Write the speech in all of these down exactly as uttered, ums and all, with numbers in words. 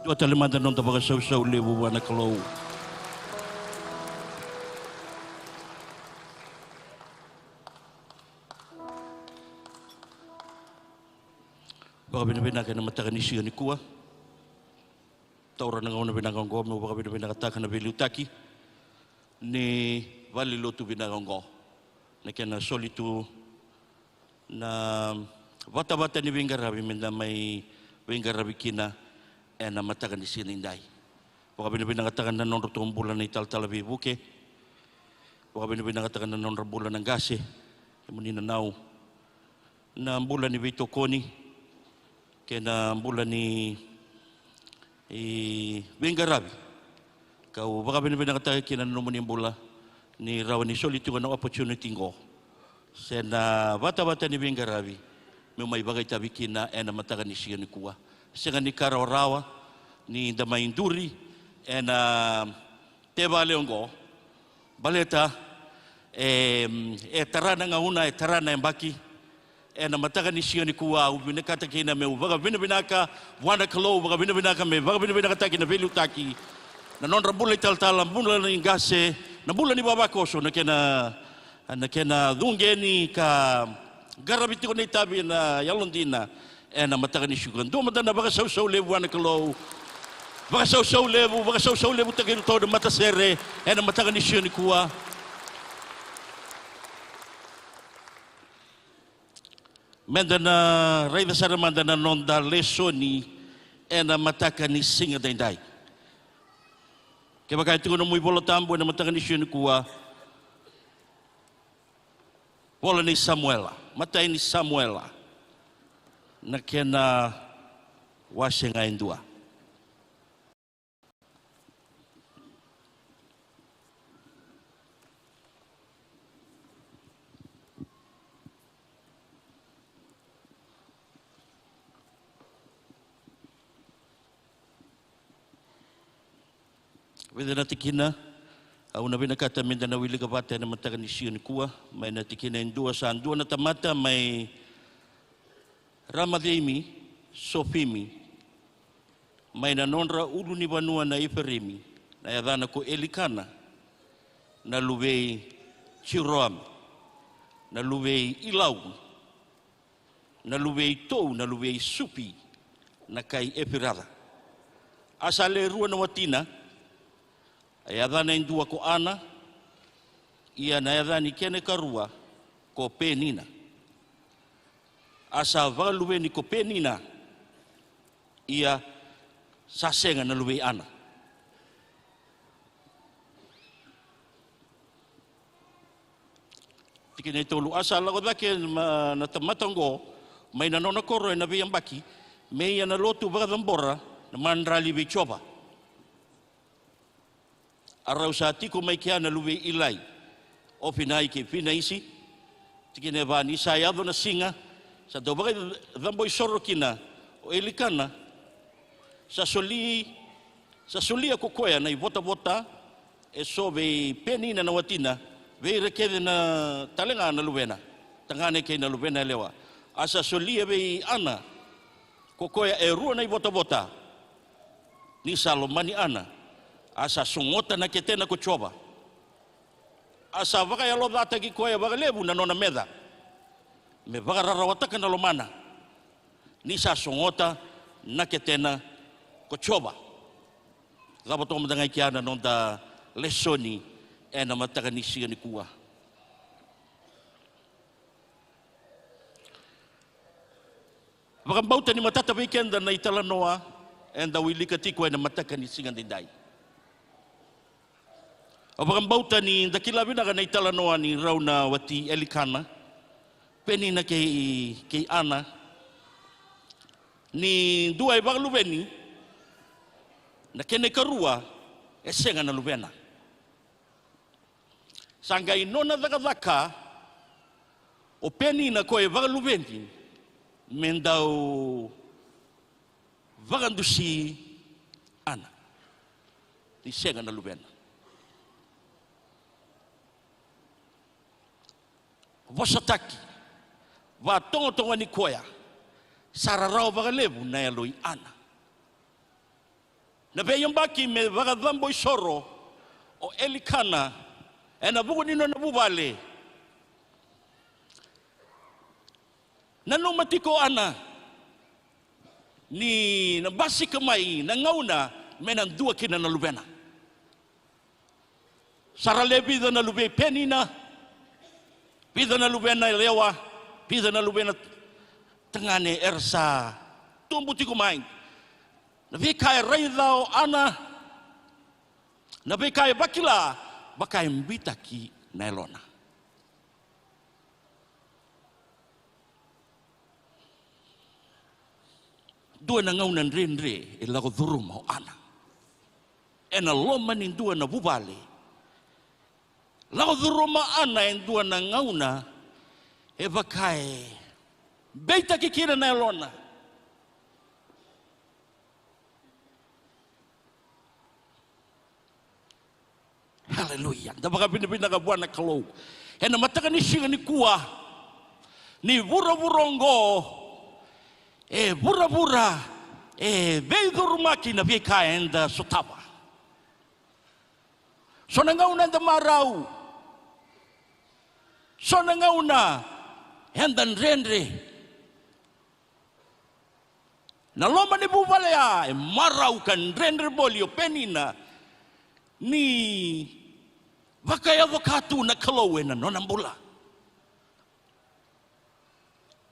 Dua tale mada na noda vakasausau levu vua na Kalou. Vakavinavinaka ena mataka ni siga nikua. Taura na gauna vinaka oqo meu vakavinavinakataka na veiliutaki ni valenilotu vinaka oqo, na kena soli tu na vatavata ni veiqaravi meda mai veiqaravi kina ena mataka ni siga nidai. Vakavinavinakataka na nodratou bula na italatala veivuke. Vakavinavinakataka na nodra bula na qase, kemuni na nau, na bula ni veitokoni kei na bula ni veiqaravi. Kau vakavinavinakataka kina na nomuni bula ni rawa ni soli tiko na opportunity qo se na vatavata ni veiqaravi meu mai vakaitavi kina ena mataka ni siga nikua. Sega ni ka rawarawa ni da mai duri ena tevale oqo, baleta e, e tara na gauna, e tara na yabaki. Ena mataka ni siga nikua au vinakata kina meu vakavinavinaka vua na Kalou, vakavinavinaka me vakavinavinakataki na veiliutaki, na nodra bula italatala, bula ni qase, na bula ni vavakoso, na kena, na kena cuqeni ka qaravi tiko na itavi ena yalodina. Ena mataka ni siga, dua mada na vakasausau levu vua na Kalou. Vakasausau levu, vakasausau levutaki iratou na matasere ena mataka ni siga nikua. Meda na raica sara mada na noda lesoni ena mataka ni siga daidai. Kevaka e tiko nomu iVola Tabu ena mataka ni siga nikua, Vola ni Samuela, Matai ni Samuela, na kena wase ga e dua. Vica na tikina au na vinakata meda na wilika vata ena mataka ni siga nikua. Mai na tikina e dua: Sa dua na tamata mai Ramaceimi Sofimi, mai na nodra ulunivanua na Ifereimi, na yacana ko Elikana, na luve i Jeroami, na luve i Ilau, na luve i Tou, na luve i Supi, na kai Efiraca. A sa le rua na watina, a yacana e dua ko Ana, ia na yaca ni kena ikarua ko Penina. A sa vakaluveni ko Penina, ia sa sega na luve i Ana. Tikina e tolu: A sa lako cake ma na tamata oqo mai na nona koro ena veiyabaki, me ia na lotu vakacabora na madrali vei Jiova. A rau sa tiko mai kea na luve i Ilai, Ofinai kei Finaisi. Tikina e va: Ni sa yaco na siga sa dau vakacaboi soro kina o Elikana, sa soli, sa solia ko koya na ivotavota e so vei Penina na watina, vei ira kece na, talega na luvena tagane kei na luvena yalewa. A sa solia vei Ana ko koya e rua na ivotavota. Ni sa lomani Ana, a sa sogota na ketena ko Jiova. A sa vakayalocataki koya vakalevu na nona meca me vakararawataka na lomana. Ni sa sogota na ketena ko Jiova. Cava toka mada ga i kea na noda lesoni ena mataka ni siga nikua. Vakabauta ni matata vei keda na italanoa eda wilika tiko ena mataka ni siga daidai. Au vakabauta ni da kila vinaka na italanoa ni rau na wati Elikana, Penina kei, kei Ana. Ni dua e vakaluveni, na kena ikarua e sega na luvena. Sa qai nona cakacaka o Penina ko e vakaluveni me dau vakadusi Ana ni sega na luvena. Vosataki, vatogotogoni koya, sa rarawa vakalevu na yalo i Ana. Na veiyabaki me vakacabo isoro o Elikana ena vuku ni nona vuvale. Nanuma tiko o Ana ni na basika mai na gauna me na dua kina na luvena. Sa ra le vica na luvei Penina, vica na luvena yalewa, vica na luvena tagane era sa tubu tiko mai. Na veika e raica o Ana, na veika e vakila, vaka e beitaki na yalona. Dua na gauna dredre e lako curuma o Ana ena loma ni dua na vuvale. Lako curuma o Ana e dua na gauna e vaka e beitaki kina na yalona. Haleluya. Da vakavinavinaka vua na Kalou ena mataka ni siga nikua. Ni vuravura oqo e vuravura e veicurumaki na veika eda sotava. So na gauna eda marau, so na gauna eda dredre. Na loma ni vuvale ya e marau ka dredre voli o Penina ni vakayaco ka tu na Kalou ena nona bula.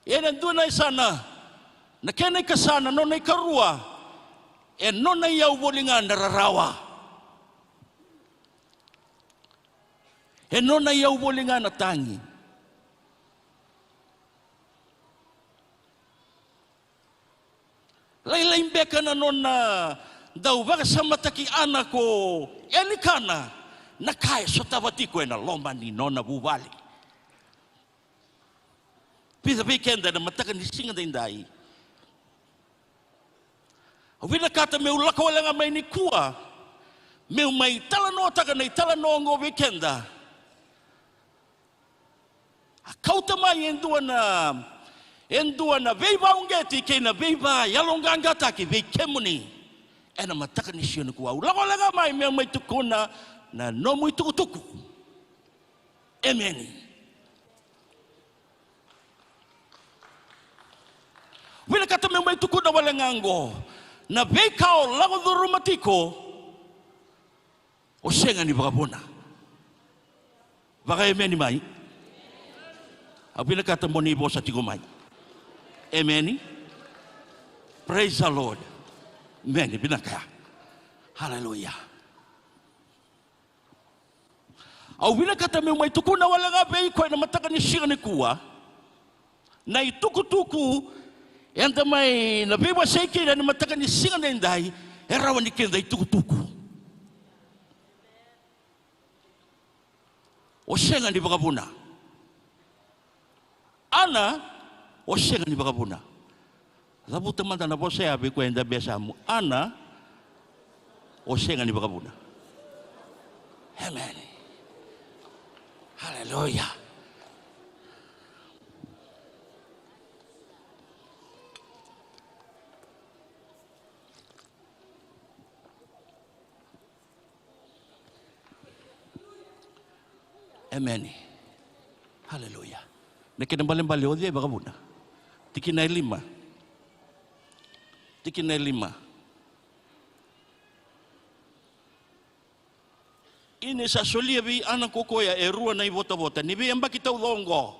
Ena dua na yasana, na kena ikasa, na nona ikarua, e nona iyau voli ga na rarawa. E nona iyau voli ga na tagi. Lailai beka na nona dau vakasamataki Ana ko Elikana na ka e sotava tiko ena loma ni nona vuvale. Vica vei keda ena mataka ni siga daidai. Au vinakata meu lako wale ga mai nikua meu mai talanoataka na italanoa oqo vei keda. A kauta mai e dua na, e dua na veivauqeti kei na veivayaloqaqataki vei kemuni ena mataka ni siga nikua. Au lako wale ga mai meu mai tukuna na nomu itukutuku. Emeni. Vinakata meu mai tukuna wale ga oqo, na veika o lako curuma tiko, o sega ni vakavuna. Vakaemeni mai. Au vinakata mo ni vosa tiko mai. Emeni. Praise the Lord. Emeni. Vinaka ya. Haleluya. Au vinakata meu mai tukuna wale ga vei iko ena mataka ni siga nikua na itukutuku eda mai na veivosaki kina ena mataka ni siga daidai, e rawa ni keda itukutuku. O sega ni vakavuna. Ana, o sega ni vakavuna. Cavuta mada na vosa ya vei koya e dabe e yasamu. Ana, o sega ni vakavuna. Emeni. Haleluya. Emeni. Haleluya. Na kena ibalebale o cei e vakavuna? Tikina e lima. Tikina e lima. Ia ni sa solia vei Ana ko koya e rua na ivotavota ni veiyabaki taucoko oqo.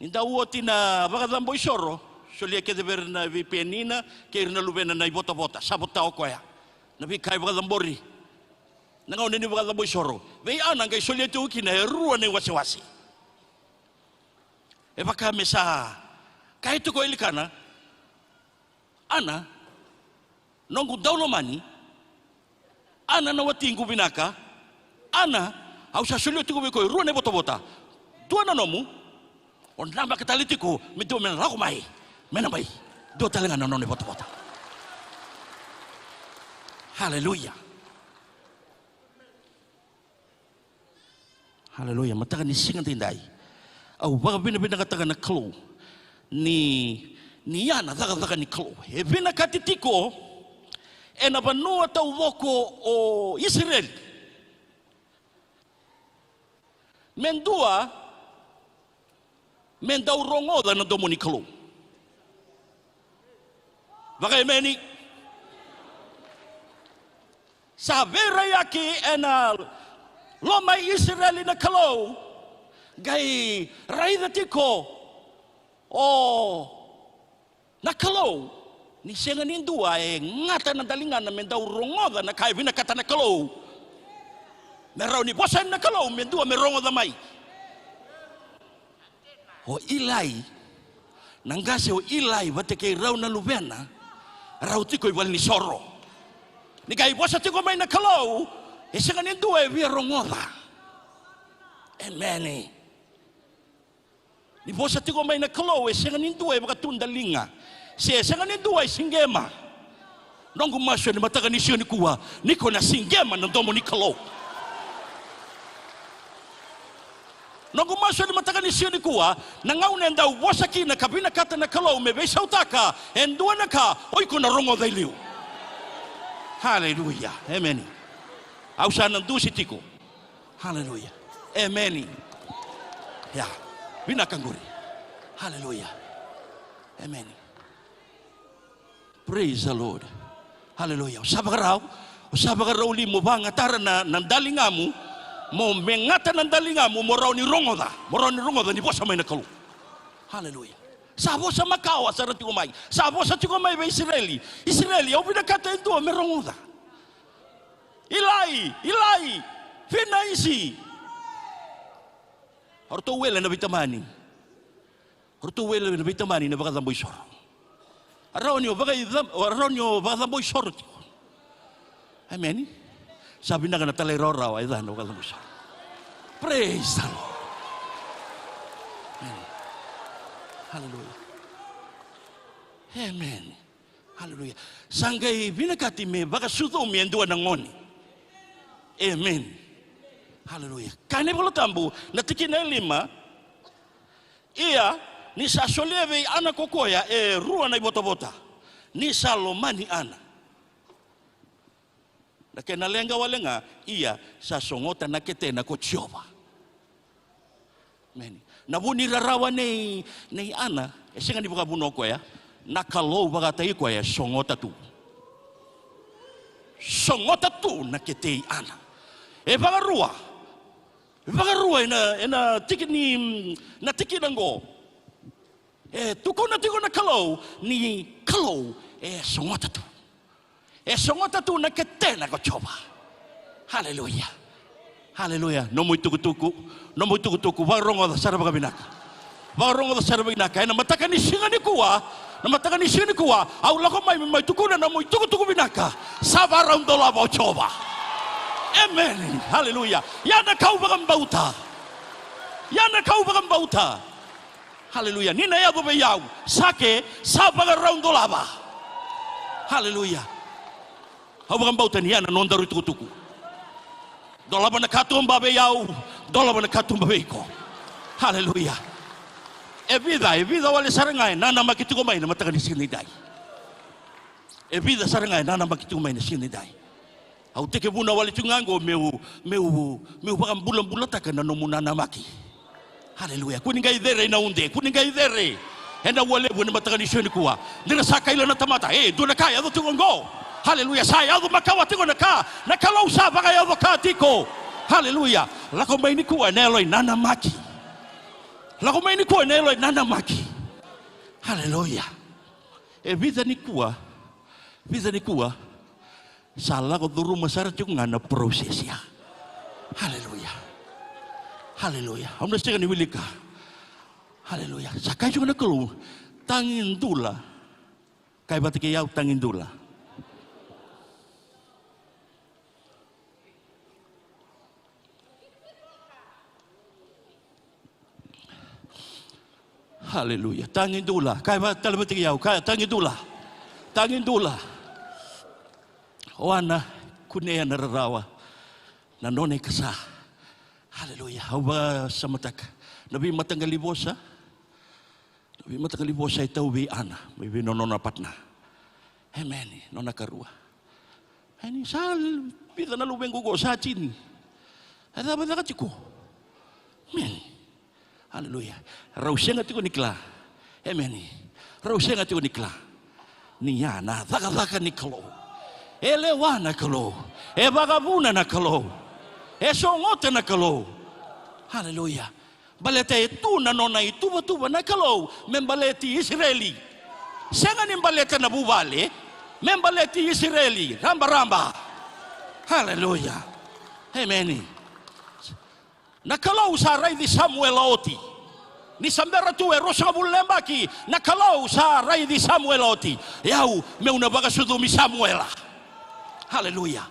Ni dau oti na vakacabo isoro, solia kece vei ira na vei Penina kei ira na luvena na ivotavota, sa vota o koya. Na veika e vakacabori. Na gauna ni vakacabo isoro, vei Ana qai solia tiko kina e rua na iwasewase. E vaka me sa kaya tiko o Elikana, Ana, noqu daulomani, Ana na watiqu vinaka, Ana, au sa solia tiko vei iko e rua na ivotavota. Dua na nomu, o namaka tale tiko me dua me na lako mai, me na mai. Dua tale ga na nona ivotavota. Haleluya. Haleluya. Mataka ni siga daidai, au vakavinavinakataka na Kalou ni, ni ya na cakacaka ni Kalou. E vinakati tiko, ena vanua taucoko o Isireli. Me dua, me dau rogoca na domo ni Kalou. Vakaemeni. Sa veiraiyaki ena loma i Isireli na Kalou, qai raica tiko o na Kalou ni sega ni dua e gata na daligana me dau rogoca na ka e vinakata na Kalou. Me rawa ni vosa yani na Kalou, me dua me rogoca mai. O Ilai, na qase o Ilai vata kei rau na luvena, rau tiko i valenisoro. Ni qai vosa tiko mai na Kalou, e sega ni dua e via rogoca. Emeni. Ni vosa tiko mai na Kalou, e sega ni dua e vakatu daliga, se e sega ni dua e siqema. Noqu masu ena mataka ni siga nikua, ni ko na siqema na domo ni Kalou. Noqu masu ena mataka ni siga nikua, na gauna e dau vosa kina ka vinakata na Kalou me veisautaka e dua na ka, o iko na rogoca e liu. Haleluya. Emeni. Au sa na dusi tiko. Haleluya. Emeni. Ya. Vinaka qori. Haleluya. Emeni. Praise the Lord. Haleluya. O sa vakarau, o sa vakarau li mo vagatara na, na daligamu, mo me gata na daligamu, mo rawa ni rogoca, mo rawa ni rogoca ni vosa mai na Kalou. Haleluya. Sa vosa makawa sara tiko mai. Sa vosa tiko mai vei Isireli. Isireli, au vinakata e dua me rogoca. Ilai, Ilai, Finaisi. O ratou wele na veitamani. O ratou wele na veitamani na vakacabo isoro. A rawa ni o vakaicab-, a rawa ni o vakacabo isoro tiko. Emeni. Sa vinaka na talairawarawa e ca na vakacabo isoro. Praise the Lord. Emeni. Hallelujah. Emeni. Haleluya. Sa qai vinakati me vakasucumi e dua na gone. Emeni. Haleluya. Kaya na iVola Tabu, na tikina e lima. Ia, ni sa solia vei Ana ko koya e rua na ivotavota, ni sa lomani Ana. Na kena leqa wale ga, ia sa sogota na ketena ko Jiova. Emeni. Na vu ni rarawa nei, nei Ana, e sega ni vakavuna o koya, na Kalou vakataki koya e sogota tu. Sogota tu na kete i Ana. E vakarua. E vakarua ena, ena tiki ni, na tikina qo. E tukuna tiko na Kalou ni Kalou e sogota tu. E sogota tu na ketena ko Jiova. Haleluya. Haleluya. Nomu itukutuku, nomu itukutuku, vakarogoca sara vakavinaka. Vakarogoca sara vakavinaka. Ena mataka ni siga nikua, na mataka ni siga nikua, au lako mai me mai tukuna nomu itukutuku vinaka. Sa vakarau dolava o Jiova. Emeni. Haleluya. Ia na ka au vakabauta. Ia na ka au vakabauta. Haleluya. Ni na yaco vei au, sa ke, sa vakarau dolava. Haleluya. Au vakabauta ni ya na nodaru itukutuku. Dolava na katuba vei au, dolava na katuba vei iko. Haleluya. E vica, e vica wale sara ga e nanamaki tiko mai na mataka ni siga nidai. E vica sara ga e nanamaki tiko mai na siga nidai. Au tekivuna wale tiko ga qo meu, meu, meu vakabulabulataka na nomu nanamaki. Haleluya. Kua ni qai cere ina ude, kua ni qai cere ena ua levu ena mataka ni siga nikua. Ni ra sa kaila na tamata, e, dua na ka e yaco tiko qo. Haleluya. Sa yaco makawa tiko na ka, na Kalou sa vakayaco ka tiko. Haleluya. Lako mai nikua ena yalo i nanamaki. Lako mai nikua ena yalo i nanamaki. Haleluya. E vica nikua, vica nikua, sa lako curuma sara tiko ga na process ya. Haleluya. Haleluya. Au na sega ni wilika. Haleluya. Sa kai tiko na Kalou, tagidula. Kai vata kei au, tagidula. Haleluya. Tagidula. Kaya va-, tale vata kei au. Kaya, tagidula. Tagidula. O Ana, kunea na rarawa. Na nona ikasa. Haleluya. Au vakasamataka na veimataqali vosa. Na veimataqali vosa e tau vei Ana, mai vei nona, nona partner. Emeni. Nona karua. Emeni. Sa vica na luvequ qo sa tini. E cava caka tiko? Emeni. Aleluya. Rau sega tiko ni kila. Emeni. Rau sega tiko ni kila ni ya na cakacaka ni Kalou. E lewa na Kalou. E vakavuna na Kalou. E sogota na Kalou. Aleluya. Baleta e tu na nona ituvatuva na Kalou me baleti Isireli. Sega ni baleta na vuvale, me baleti Isireli rabaraba. Aleluya. Emeni. Na Kalou sa raici Samuela oti. Ni sa bera tu e ruasagavulu na yabaki, na Kalou sa raici Samuela oti. O yau meu na vakasucumi Samuela. Aleluya.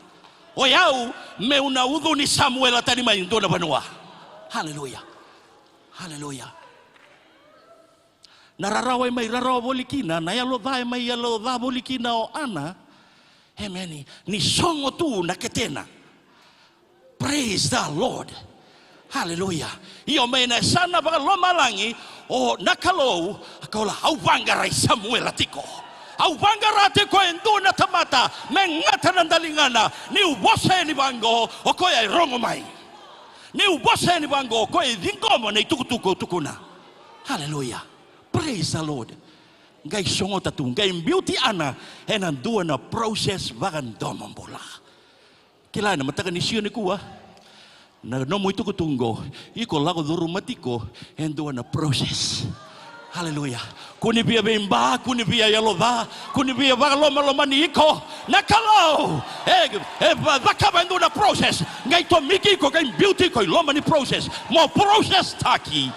O yau meu na ucuni Samuela tani mai dua na vanua. Aleluya. Aleluya. Na rarawa e mai rarawa voli kina, na yalo ca e mai yalo ca voli kina o Ana. Emeni. Ni sogo tu na ketena. Praise the Lord. Aleluya. Io, mai na yasana vakalomalagi, o na Kalou, a Kalou, au vaqarai Samuela tiko. Au vaqara tiko e dua na tamata me gata na daligana. Niu vosa yani vaqo, o koya e rogo mai. Niu vosa yani vaqo, o koya e ciqoma na itukutuku au tukuna. Aleluya. Praise the Lord. Qai sogota tu, qai biuti Ana ena dua na process vakadomobula. Kila, ena mataka ni siga nikua, na nomu itukutuku qo, iko lako curuma tiko e dua na process. Aleluya. Kua ni via veiba, kua ni via yalo ca, kua ni via vakalomalomani iko. Na Kalou e, e va-, cakava e dua na process. Qai tomiki iko, qai biuti iko i loma ni process. Mo process taki.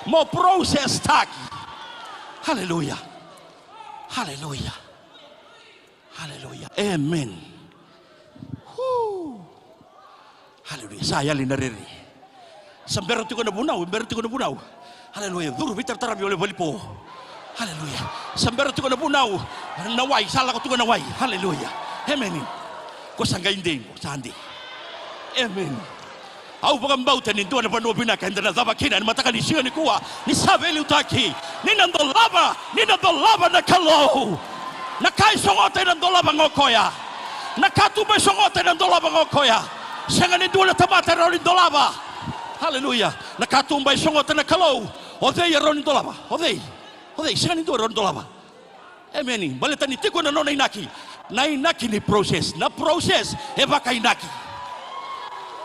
Mo process taki. Aleluya. Aleluya. Aleluya. Emeni. Hu. Aleluya. Sa yali na rere. Sa bera tiko na vunau, bera tiko na vunau. Aleluya. Curu veitarataravi, o le valipo. Aleluya. Sa bera tiko na vunau, na wai, sa lako tiko na wai. Aleluya. Emeni. Ko sa qai dei, ko sa dei. Emeni. Au vakabauta ni dua na vanua vinaka eda na cava kina ena mataka ni siga nikua, ni sa veiliutaki. Ni na dolava, ni na dolava na Kalou. Na ka e sogota ena dolava ga o koya. Na katuba e sogota ena dolava ga o koya. Sega ni dua na tamata e rawa ni dolava. Aleluya. Na katuba e sogota na Kalou. O cei e rawa ni dolava? O cei? O cei? Sega ni dua e rawa ni dolava. Emeni. Baleta ni tiko na nona inaki. Na inaki ni process. Na process e vakainaki.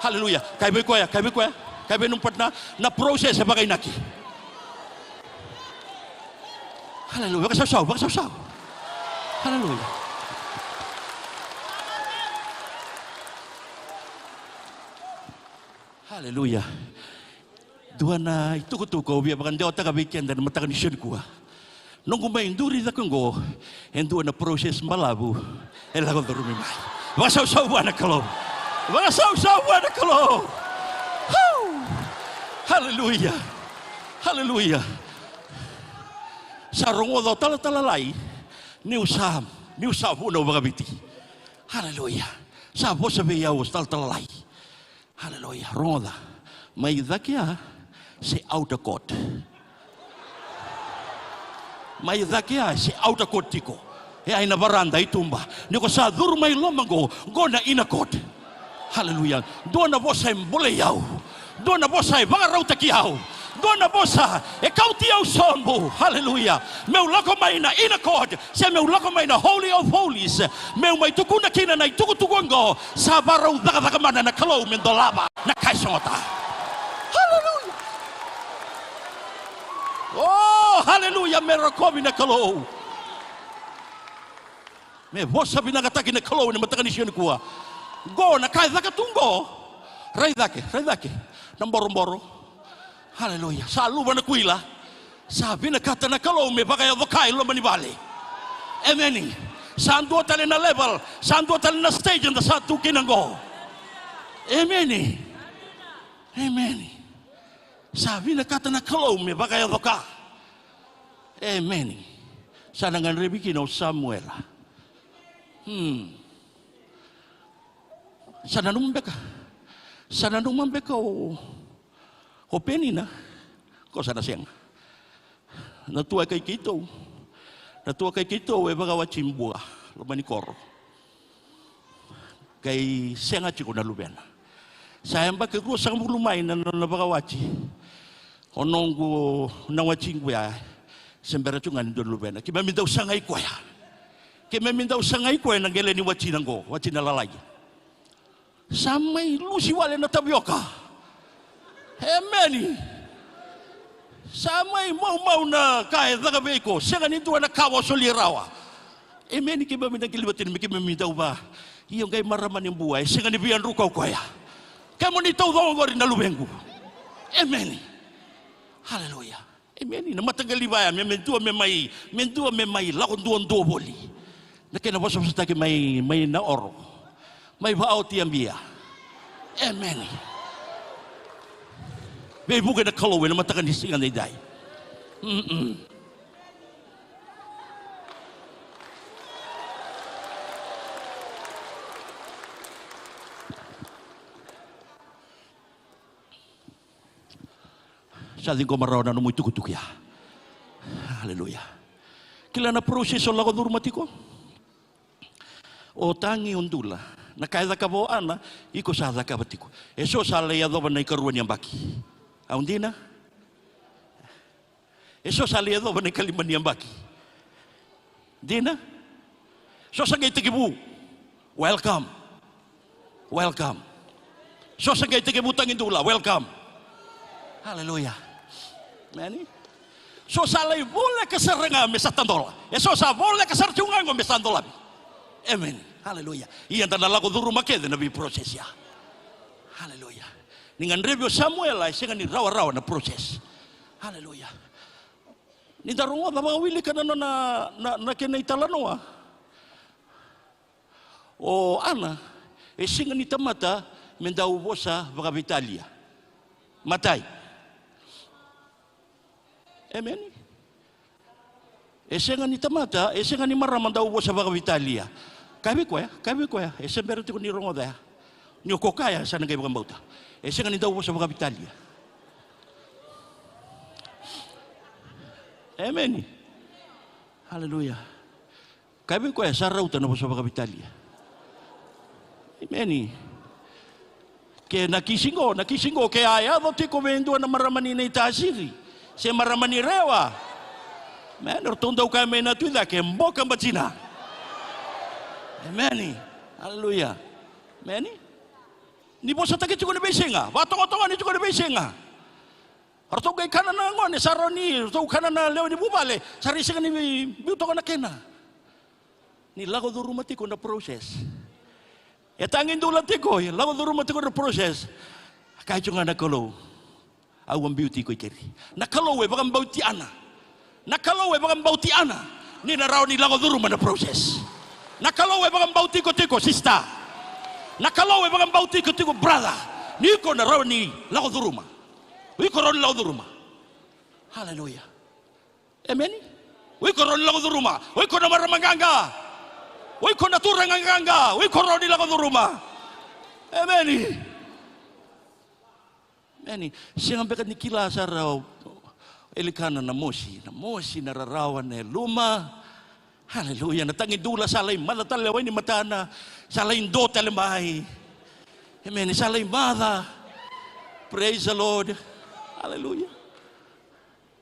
Aleluya. Kai vei koya, kai vei koya, kai vei nomu partner. Na process e vakainaki. Aleluya. Vakasausau, vakasausau. Aleluya. Aleluya. Dua na itukutuku au via vakadewataka vei keda ena mataka ni siga nikua. Noqu mai duri cake oqo, e dua na process balavu e lako curumi mai. Vakasausau vua na Kalou. Vakasausau vua na Kalou. Hau. Aleluya. Aleluya. Sa rogoca o talatala Lai, niu sa, niu sa vunau vakaviti. Aleluya. Sa vosa vei au o talatala Lai. Aleluya. Rogoca. Mai cake ya se outer court. Mai cake ya se outer court tiko. E ai na varada i tuba. Ni ko sa curu mai loma qo, qo na inner court. Aleluya. Dua na vosa e bolei au. Dua na vosa e vakarautaki au. Dua na vosa e kauti au sobu. Aleluya. Meu lako mai na inner court. Se meu lako mai na Holy of Holies, meu mai tukuna kina na itukutuku oqo, sa varau cakacaka mana na Kalou me dolava na ka e sogota. Haleluya. O, haleluya, me rokovi na Kalou. Me vosa vinakataki na Kalou ena mataka ni siga nikua. Qo na ka e caka tu qo. Rai cake, rai cake. Na boroboro. Haleluya. Sa luva na kuila. Sa vinakata na Kalou me vakayaco ka e loma ni vale. Emeni. Sa dua tale na level, sa dua tale na stage eda sa tu kina qo. Emeni. Emeni. Sa vinakata na Kalou me vakayaco ka. Emeni. Sa na gadrevi kina o Samuela. Hmm. Sa nanuma beka. Sa nanuma beka o, o Penina. Ko sa na sega. Na tua kai keitou. Na tua kai keitou e vakawati bua. Loma ni koro. Qai sega tiko na luvena. Sa yabaki ruasagavulu mai na nona vakawati. O noqu na watiqu ya, se bera tu ga ni dua na luvena. Keimami dau sagai koya. Keimami dau sagai koya na qele ni watina qo, watina lalai. Sa mai lusi wale na tavioka. Emeni. Sa mai maumau na ka e caka vei iko. Sega ni dua na ka o solia rawa. Emeni, keimami na qili vata ni me keimami dau va. Io, qai marama ni bua, e sega ni via druka o koya. Kemuni taucoko qori na luvequ. Emeni. Haleluya. Emeni. Na mataqali vaya me, me dua me mai, me dua me mai lako duadua voli. Na kena vosavosataki mai, mai na oro. Mai vaaoti a bia. Emeni. Veivuke na Kalou ena mataka ni siga daidai. Mm-mm. Sa ciqoma rawa na nomu itukutuku ya. Aleluya. Kila na process o lako curuma tiko. O tagi, o dula. Na ka e cakava o Ana, iko sa cakava tiko. E so sa lai yacova na ikarua ni yabaki. Au dina? E so sa lai yacova na ikalima ni yabaki. Dina? So sa qai tekivu. Welcome. Welcome. So sa qai tekivu tagi dula. Welcome. Aleluya. Emeni. So sa lai voleka sara ga me sa tadola. E so sa voleka sara tiko ga qo me sa dolavi. Emeni. Aleluya. Ia da na lako curuma kece na veiprocess ya. Aleluya. Ni gadrevi o Samuela e sega ni rawarawa na process. Aleluya. Ni da rogoca vakawilika na nona, na, na kena italanoa. O Ana e sega ni tamata me dau vosa vakaveitalia. Matai. Emeni. E sega ni tamata, e sega ni marama dau vosa vakaveitalia. Kaya vei koya, kaya vei koya, e se bera tiko ni rogoca ya. Ni o ko kaya sa na qai vakabauta. E sega ni dau vosa vakaveitalia. Emeni. Aleluya. Kaya vei koya sa rauta na vosa vakaveitalia. Emeni. Ke na kisi qo, na kisi qo ke a yaco tiko vei dua na marama ni Naitasiri se marama ni Rewa. Emeni, ratou dau kaya mai na Tui cake, boka batina. Emeni. Aleluya. Emeni. Ni vosataki tiko na veisiga, vakatogotogoni tiko na veisiga. Ratou qai kana na gone, sa rawa ni ratou kana na lewe ni vuvale, sa ra sega ni biu toka na kena. Ni lako curuma tiko na process. E tagi dula tiko, e lako curuma tiko na process. A kaya tu ga na Kalou, au a biuti iko i keri. Na Kalou e vakabauti Ana. Na Kalou e vakabauti Ana. Ni na rawa ni lako curuma na process. Na Kalou e vakabauti iko tiko, sister. Na Kalou e vakabauti iko tiko, brother. Ni iko na rawa ni lako curuma. O iko rawa ni lako curuma. Haleluya. Emeni. O iko rawa ni lako curuma. O iko na marama qaqa. O iko na turaga qaqa. O iko rawa ni lako curuma. Emeni. Emeni. Sega beka ni kila sara o Elikana na mosi. Na mosi, na rarawa, na yaluma. Haleluya. Na tagi dula sa lai maca tale na wai ni matana. Sa lai do tale mai. Emeni. Sa lai maca. Praise the Lord. Haleluya.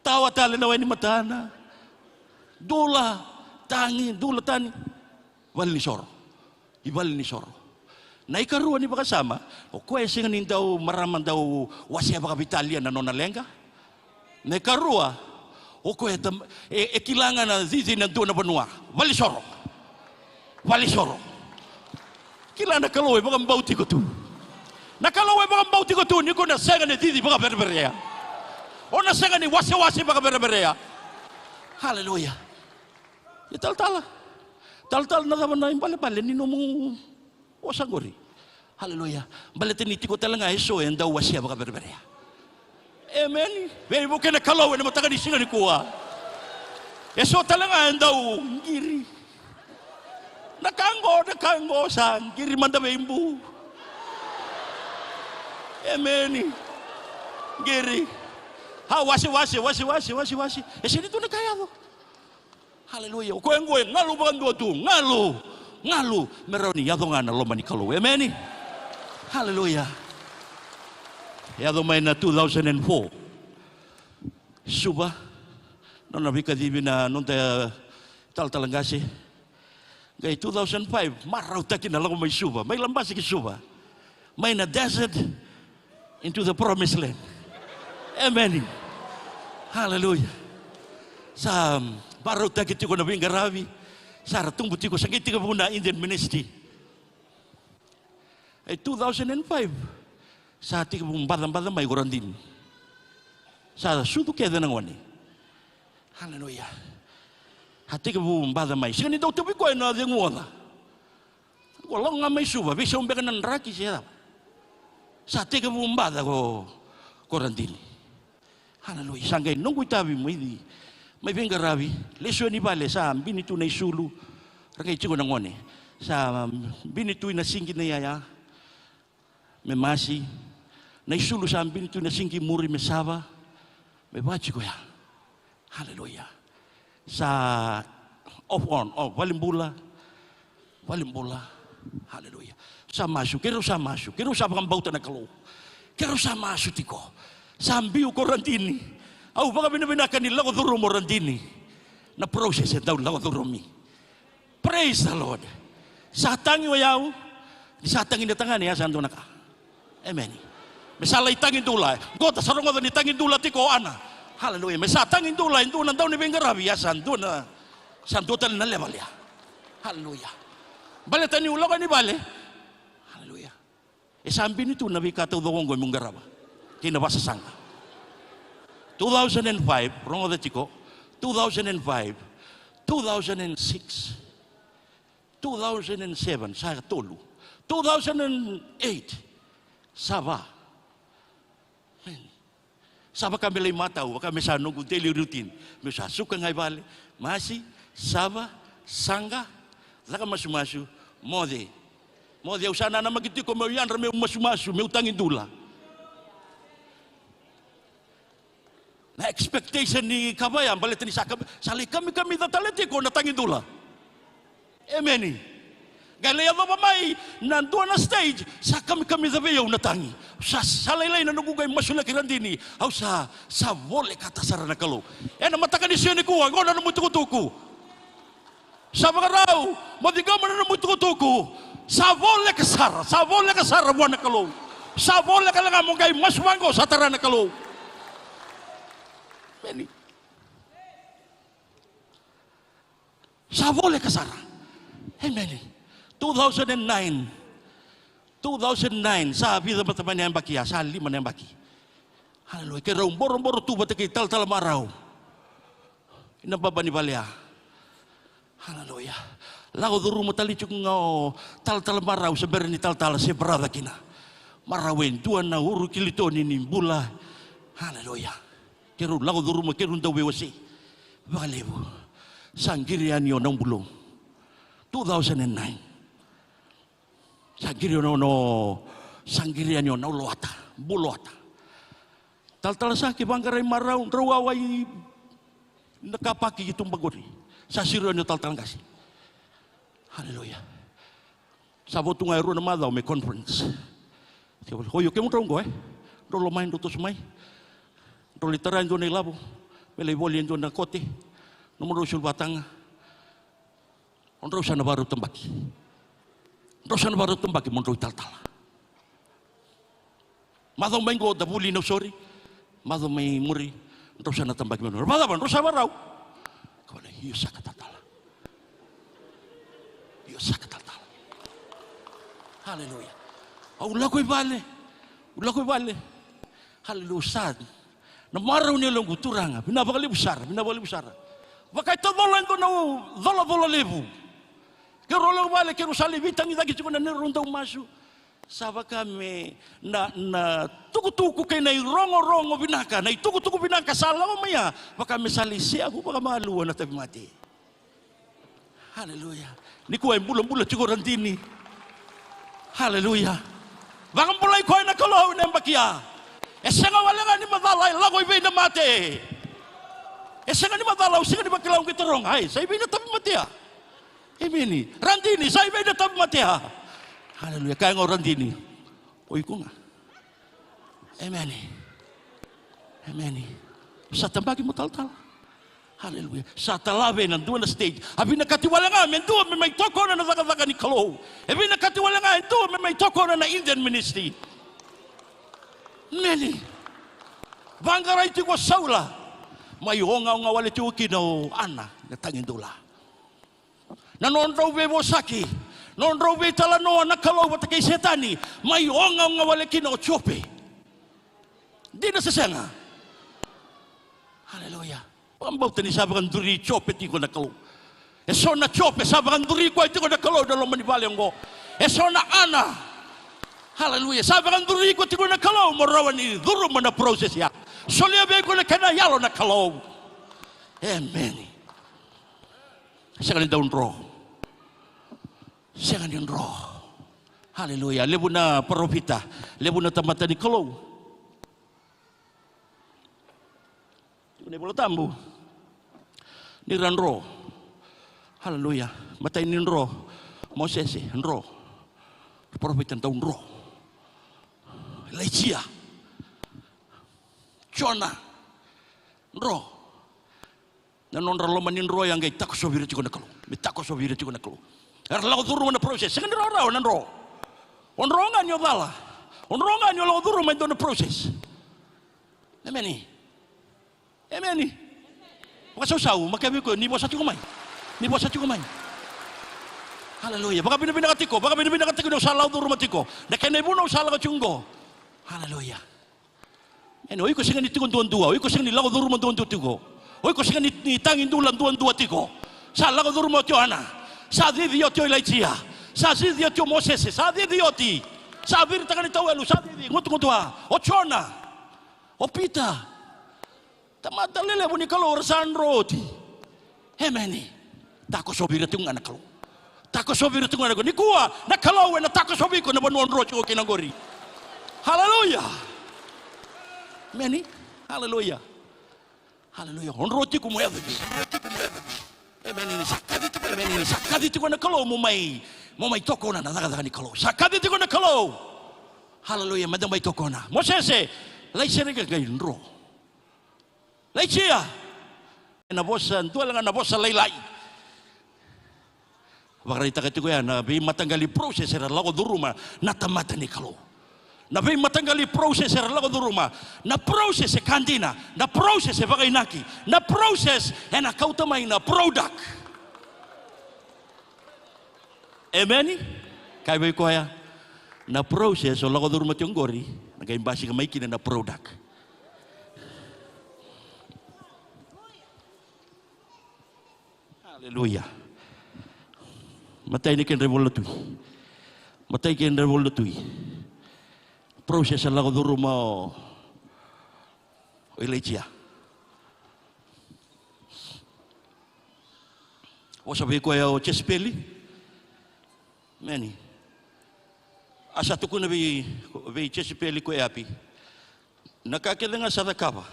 Tawa tale na wai ni matana. Dula, tagi, dula tani. Valenisoro. I valenisoro. Na ikarua ni vakasama, o koya e sega ni dau marama dau wasea vakaveitalia na nona leqa. Na ikarua, o koya e tam-, e, e kila ga na cici na dua na vanua. Valenisoro. Valenisoro. Kila na Kalou e vakabauti iko tu. Na Kalou e vakabauti iko tu, ni ko na sega ni cici vakavereverea. O na sega ni wasewase vakavereverea. Haleluya. Ia talatala. Talatala, na cava na ibalebale ni nomu vosa qori? Haleluya. Baleta ni tiko tale ga e so e dau wasea vakavereverea. Emeni. Veivuke na Kalou ena mataka ni siga nikua. E so tale ga e dau qiri. Na ka qo, na ka qo sa qiri mada vei Bu. Emeni. Qiri. A wase, wase, wase, wase, wase, wase. E sega ni tu na ka yaco. Haleluya. O koya qo e galu vakadua tu, galu. galu me rawa ni yaco ga na loma ni Kalou. Emeni. Haleluya. Yaco mai na two thousand and four. Suva. Nona veikacivi na noda talatala qase. Qai two thousand five, marautaki na lako mai Suva, mai Labasa ki Suva, mai na desert into the promised land. Emeni. Haleluya. Sa marautaki tiko na veiqaravi, sa ra tubu tiko, sa qai tekivu na Indian ministry. E two thousand and five, sa tekivu bacabaca mai ko Radini. Sa sucu kece na gone. Haleluya. Sa tekivu baca mai. Sega ni dau tauvi koya na cegu oca. Ko lako ga mai Suva, veisau beka na draki se cava. Sa tekivu baca ko, ko Radini. Haleluya. Sa qai noqu itavi mai, mai veiqaravi, lesu yani vale, sa bini tu na isulu, ra qai tiko na gone. Sa bini tu ina sinki na iyaya me masi, na isulu sa bini tu ina sinki muri me sava, me vaka tiko ya. Haleluya. Sa off on, off, valenibula, valenibula. Haleluya. Sa masu, keirau sa masu, keirau sa vakabauta na Kalou. Keirau sa masu tiko. Sa biu ko Radini. Au vakavinavinaka ni lako curuma o Radini. Na process e dau lako curumi. Praise the Lord. Sa tagi o yau, ni sa tagi na tagane, ya sa dua na ka. Emeni. Me sa lai tagi dula. Qo ta sa rogoca ni tagi dula tiko o Ana. Haleluya. Me sa tagi dula e dua na dauniveiqaravi, ya sa dua na, sa dua tale na level ya. Haleluya. Baleta niu lako yani vale. Haleluya. E sa bini tu na veika taucoko oqo meu qarava kei na vasasaqa. Two thousand and five, rogoca tiko. Two thousand and five, two thousand and six, two thousand and seven, sa tolu. Two thousand and eight, sa va. Sa vaka me lai matau, vaka me sa noqu daily routine. Meu sa suka ga i vale, masi, sava, saqa, caka masumasu, moce. Moce, au sa nanamaki tiko meu yadra meu masumasu, meu tagi dula. Na expectation ni kava ya, baleta ni sa kam-, sa lai kamikamica tale tiko na tagi dula. Emeni. Qai lai yacova mai na dua na stage, sa kamikamica vei au na tagi. Sa, sa lailai na noqu qai masulaki Radini. Au sa, sa volekata sara na Kalou. Ena mataka ni siga nikua, qo na nomu itukutuku. Sa vakarau mo ciqoma na nomu itukutuku. Sa voleka sara, sa voleka sara vua na Kalou. Sa voleka lega mo qai masu vaqo, sa tara na Kalou. Emeni. Sa voleka sara. Emeni. Two thousand and nine. Two thousand nine. Sa vica mata mai na yabaki ya. Sa lima na yabaki. Haleluya. Keirau boroboro tu vata kei talatala marau. Ina baba ni vale ya. Haleluya. Lako curuma tale tiko ga o talatala marau se bera ni talatala se brother kina. Marau e dua na uru kilitoni ni bula. Haleluya. Keirau lako curuma, keirau dau veiwasei vakalevu. Sa qiri yani o Naubulou. Two thousand and nine. Sa qiri o no, no, sa qiri yani o Naulowata, Bulowata. Talatala sa ki vaqarai marau, drau wawa i na kapaki i tuba qori. Sa siro yani o talatala qase. Haleluya. Sa vo tu ga e rua na macawa me conference. Oi, o kemudrau qo, e? Drau lako mai, drau toso mai. Drau lai tara e dua na ilavo me lai voli e dua na kote. Nomudrau sulu vataga. O drau sa na vakarau tabaki. Drau sa na vakarau tabaki mo drau italatala. Macawa mai qo da vuli Nausori. Macawa mai muri, drau sa na tabaki mai. Vakacava, drau sa vakarau? Kau na, io saka talatala. Io saka talatala. Haleluya. Au lako i vale. Au lako i vale. Haleluya. Sa na marau ni yaloqu, Turaga, vinaka vakalevu sara, vinaka vakalevu sara. Vaka e tocola e dua na colacola levu. Keirau lako i vale, keirau sa lai veitagicaki tiko na neirau dau masu. Sa vaka me na, na tukutuku kei na irogorogo vinaka, na itukutuku vinaka sa lako mai ya, vaka me sa lai seavu vakamalua na tauvimate. Haleluya. Nikua e bulabula tiko Radini. Haleluya. Vakabulai koya na Kalou ena yabaki ya. E sega wale ga ni macala e lako i vei na mate. E sega ni macala, au sega ni vakila, au qai taroga, ai, sa i vei na tauvimate ya? Emeni. Radini, sa i vei na tauvimate ya? Haleluya. Kaya ga o Radini, o iko ga. Emeni. Emeni. Sa tabaki mo talatala. Haleluya. Sa tala vei na dua na stage. A vinakati wale ga me dua me mai tokona na cakacaka ni Kalou. E vinakati wale ga e dua me mai tokona na Indian ministry. Emeni. Vaqarai tiko o Saula. Mai ogaoga wale tiko kina o Ana na tagi dula. Na nodrau veivosaki, nodrau veitalanoa na Kalou vata kei Setani, mai ogaoga wale kina o Jope. Dina se sega? Haleluya. Vakabauta ni sa vakaduri Jope tiko na Kalou. E so na Jope sa vakaduri koya tiko na Kalou na loma ni vale oqo. E so na Ana, haleluya, sa vakaduri iko tiko na Kalou mo rawa ni curuma na process ya. Solia vei iko na kena yalo na Kalou. Emeni. Sega ni dau dro. Sega ni dro. Haleluya. Levu na parofita, levu na tamata ni Kalou. Tiko na iVola Tabu ni ra dro. Haleluya. Matai ni dro, Mosese, dro. Parofita dau dro. Ilaija, Jona, dro. Na nodra loma ni dro ya qai takosovi ira tiko na Kalou. Me takosovi ira tiko na Kalou. Era lako curuma na process. Sega ni rawarawa na dro. O dro ga ni o cala. O dro ga ni o lako curuma e dua na process. Emeni. Emeni. Vakasausau, ma kevei koya ni vosa tiko mai. Ni vosa tiko mai. Haleluya. Vakavinavinaka tiko, vakavinavinaka tiko ni o sa lako curuma tiko. Na kena ivunau o sa lako tiko qo. Haleluya. Ena, o iko sega ni tiko duadua, o iko sega ni lako curuma duadua tiko. O iko sega ni, ni tagi dula duadua tiko. Sa lako curuma oti o Ana. Sa cici oti o Ilaija. Sa cici oti o Mosese. Sa cici oti. Sa viritaka ni tauelu. Sa cici. Gutugutu a. O Jona. O Pita. Tamata lelevu ni Kalou ra sa dro oti. Emeni. Takosovi ira tiko ga na Kalou. Takosovi ira tiko ga na Kalou. Nikua, na Kalou ena takosovi iko na vanua o dro tiko kina qori. Haleluya. Emeni. Haleluya. Haleluya. O dro tiko mo yaco vei. Emeni. Ni sa kaci tiko, emeni, ni sa kaci tiko na Kalou mo mai, mo mai tokona na cakacaka ni Kalou. Sa kaci tiko na Kalou. Haleluya. Meda mai tokona. Mosese, lai sereka qai dro. Ilaija. Na vosa, dua ga na vosa lailai. Vakaraitaka tiko ya na veimataqali process era lako curuma na tamata ni Kalou. Na veimataqali process era lako curuma. Na process e ka dina, na process e vakainaki, na process ena kauta mai na product. Emeni. Kaya vei koya, na process o lako curuma tiko qori, na qai basika mai kina na product. Aleluya. Matai ni kedra ivola tui. Matai kedra ivola tui. Process a lako curuma o Ilaija. Vosa vei koya o Jesipeli. Emeni. A sa tukuna vei, vei Jesipeli ko Eapi. Na ka kece ga sa cakava.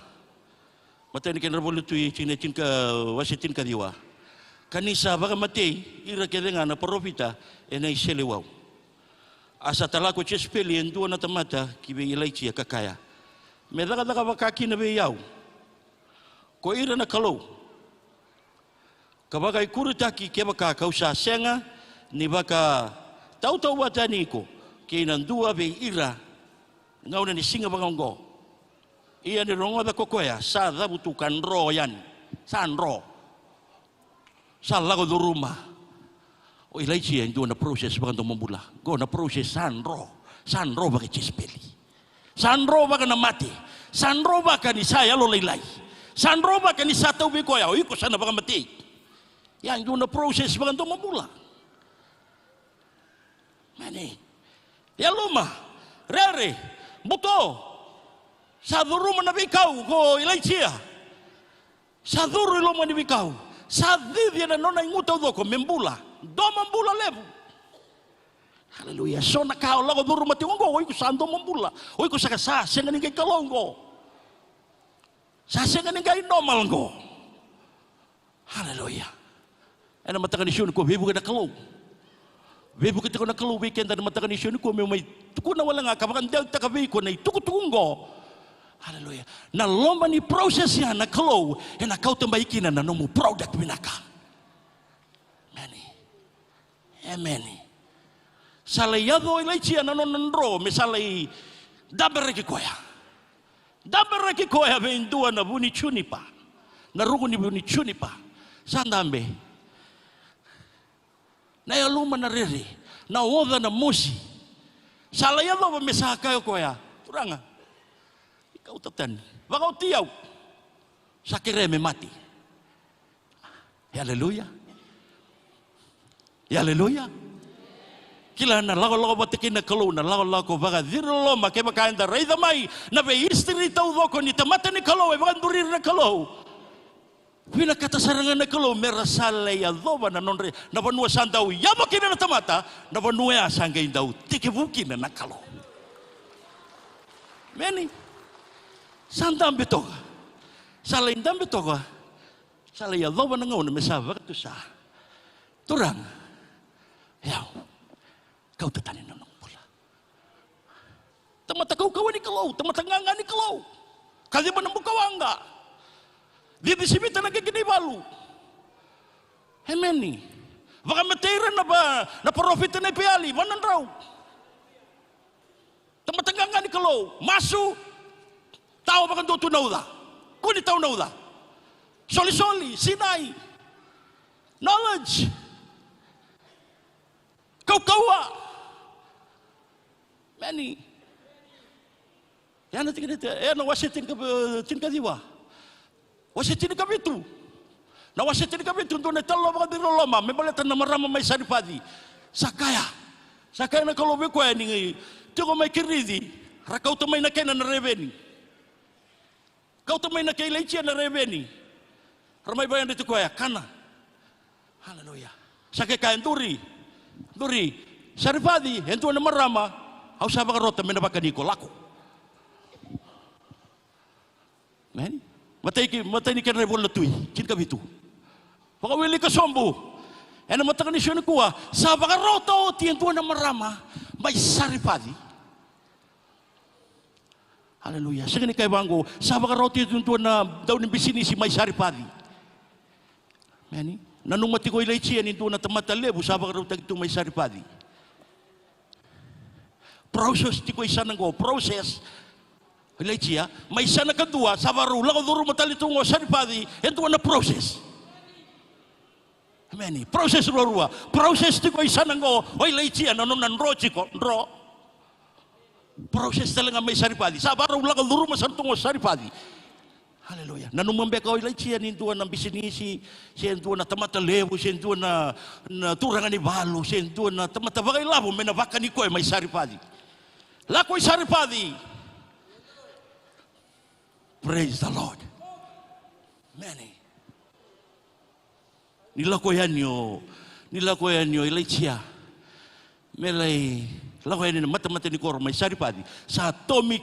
Matai ni kedra ivola tui, tikina e tinika, wase tinikaciwa. Ka ni sa vakamatei ira kece ga na parofita ena iseleiwau. A sa tala ko Jesipeli e dua na tamata ki vei Ilaija ka kaya, me cakacaka vaka kina vei au ko ira na kalou, ka vakaikuritaki kevaka kau sa sega ni vakatautauvata yani iko kei na dua vei ira gauna ni siga vakaoqo. Ia ni rogoca ko koya sa cavutu ka dro yani. Sa dro. Sa lako curuma o Ilaija e dua na process vakadomobula. Qo na process sa dro. Sa dro vaka Jesipeli. Sa dro vaka na mate. Sa dro vaka ni sa yalolailai. Sa dro vaka ni sa tauvi koya, o iko sa na vakamatei. Ia e dua na process vakadomobula. Emeni. Yaluma, rere, buto. Sa curuma na veikau ko Ilaija. Sa curu i loma ni veikau. Sa cici ena nona igu taucoko me bula. Domobula levu. Aleluya. So na ka o lako curuma tiko oqo, o iko sa domobula. O iko sa, sa sega ni qai kalou oqo. Sa sega ni qai normal oqo. Aleluya. Ena mataka ni siga nikua, veivuke na Kalou. Veivuke tiko na Kalou vei keda ena mataka ni siga nikua, meu mai tukuna wale ga ka vakadewataka vei iko na itukutuku oqo. Haleluya. Na loma ni process ya na Kalou ena kauta mai kina na nomu product vinaka. Emeni. Emeni. Sa lai yaco o Ilaija na nona dro me sa lai daberaki koya. Daberaki koya vei dua na vu ni junipa. Na ruku ni vu ni junipa. Sa dabe. Na yaluma na rere. Na oca na mosi. Sa lai yacova me sa kaya o koya, "Turaga, kauta tani. Vakaoti au. Sa kerea me mate." Aleluya. Aleluya. Kila na lakolako vata kei na Kalou, na lakolako vakaciri loloma, kevaka eda raica mai na veiistiri taucoko ni tamata ni Kalou, e vakaduri ira na Kalou. Vinakata sara ga na Kalou me ra sa lai yacova na nodra, na vanua sa dau yaco kina na tamata, na vanua ya sa qai dau tekivu kina na Kalou. Emeni. Sa dabe toka. Sa lai dabe toka. Sa lai yacova na gauna me sa vakatusa. Turaga, e au, kauta tani na noqu bula. Tamata kaukauwa ni Kalou, tamata gaga ni Kalou. Kaciva na bukawaqa. Cici sivita na keke ni valu. Emeni. Vakamatei ira na va, na parofita nei Peali, va na drau. Tamata gaga ni Kalou, masu, tawa vakadua tu na uca. Kua ni tawa na uca. Solisoli, sinai. Knowledge. Kaukauwa. Emeni. Ia na tikina, ia na wase tinikaciwa. Wase tinikavitu. Na wase tinikavitu, dua na italanoa vakaciri loloma me baleta na marama mai Saripaci. Sa kaya, sa kaya na Kalou vei koya ni tiko mai Kirici, ra kauta mai na kena na reveni. Kauta mai na kei Ilaija na reveni. Ra mai vakayadrati koya, kana. Aleluya. Sa qai kaya, duri, duri. Saripaci, e dua na marama au sa vakarota me na vakani iko, lako. Emeni. Matai ki, matai ni kena ivola na Tui, tinikavitu. Vakawilika sobu. Ena mataka ni siga nikua, sa vakarota oti e dua na marama mai Saripaci. Aleluya. Sega ni kaya vaqo, sa vakarota oti e dua na daunibisinisi mai Saripaci. Emeni. Nanuma tiko o Ilaija ni dua na tamata levu sa vakarautaki tu mai Saripaci. Process tiko i sana qo, process. Ilaija, mai sana kadua, sa vakarau lako curuma tale tu qo Saripaci, e dua na process. Emeni. Process ruarua. Process tiko i sana qo, o Ilaija, na nona dro tiko, dro. Process tale ga mai Saripaci. Sa vakarau lako curuma sara tu qo Saripaci. Aleluya. Nanuma beka o Ilaija ni dua na bisinisi, se dua na tamata levu, se dua na, na turaga ni valu, se dua na tamata vakailavo me na vakani koya mai Saripaci. Lako i Saripaci. Praise the Lord. Emeni. Ni lako yani o, ni lako yani o Ilaija. Me lai lako yani na matamata ni koro mai Saripaci. Sa tomi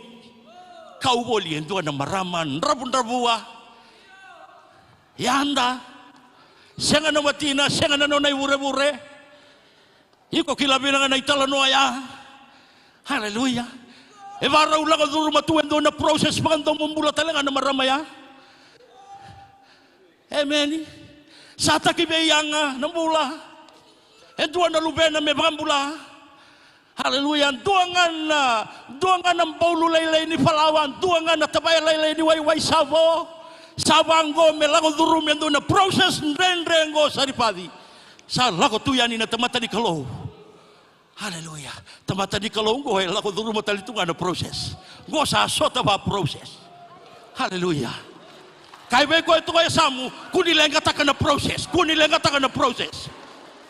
kau voli e dua na marama dravudravua. Yada. Sega na watina, sega na nona ivurevure. Iko kila vinaka na italanoa ya. Aleluya. E vakarau lako curuma tu e dua na process vakadomobula tale ga na marama ya. Emeni. Sa taki veiyaga na bula. E dua na luvena me vakabula. Aleluya. Dua ga na, dua ga na baulu lailai ni falawa, dua ga na tavaya lailai ni waiwai sa vo. Sa vaqo me lako curumi e dua na process dredre qo Saripaci. Sa lako tu yani na tamata ni Kalou. Aleluya. Tamata ni Kalou qo e lako curuma tale tu ga na process. Qo sa sota va process. Aleluya. Kaya vei koya toka e yasamu, kua ni leqataka na process, kua ni leqataka na process.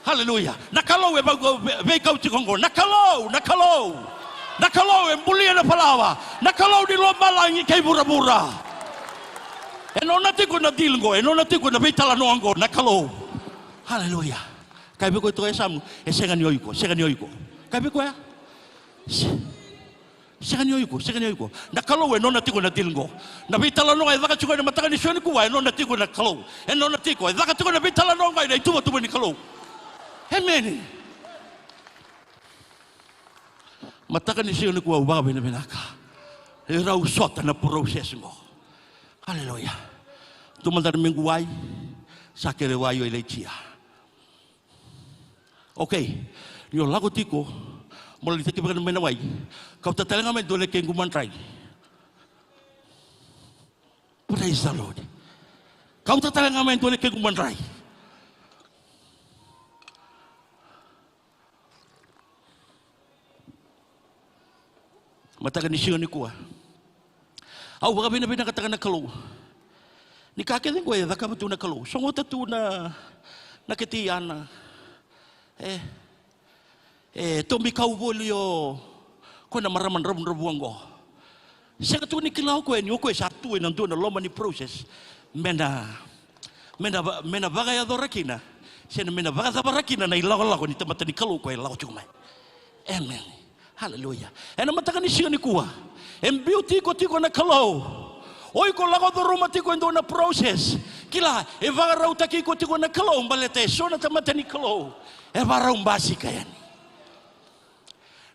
Aleluya. Na Kalou e vei, veikau tiko qo. Na Kalou, na Kalou. Na Kalou e bulia na falawa. Na Kalou ni lomalagi kei vuravura. E nona tiko na deal qo, e nona tiko na veitalanoa qo, na Kalou. Aleluya. Kaya vei koya toka e yasamu, e sega ni o iko, sega ni o iko. Kaya vei koya. Se-, Sega ni o iko, sega ni o iko. Na Kalou e nona tiko na deal qo. Na veitalanoa e caka tiko ena mataka ni siga nikua e nona tiko na Kalou. E nona tiko, e caka tiko na veitalanoa qo ena ituvatuva ni Kalou. Emeni. Mataka ni siga nikua au vakavinavinaka. E rau sota na process qo. Aleluya. Tu mada na mequ wai, sa kere wai o Ilaija. Okay. Ni o lako tiko, mo lai cakava ga mai na wai. Kauta tale ga mai dua na kequ madrai. Praise the Lord. Kauta tale ga mai dua na kequ madrai. Mataka ni siga nikua. Au vakavinavinakataka na Kalou. Ni ka kece qo e cakava tu na Kalou. Sogota tu na, na kete i Ana. E, e tobi kau voli o koya na marama dravudravua qo. Sega tu ni kila o koya ni o koya sa tu ena dua na loma ni process. Me na, me na va-, me na vakayacora kina. Se na me na vakacavara kina na ilakolako ni tamata ni Kalou koya e lako tiko mai. Emeni. Haleluya. Ena mataka ni siga nikua. E biuti iko tiko na Kalou. O iko lako curuma tiko e dua na process. Kila, e vakarautaki iko tiko na Kalou, baleta e so na tamata ni Kalou. E vakarau basika yani.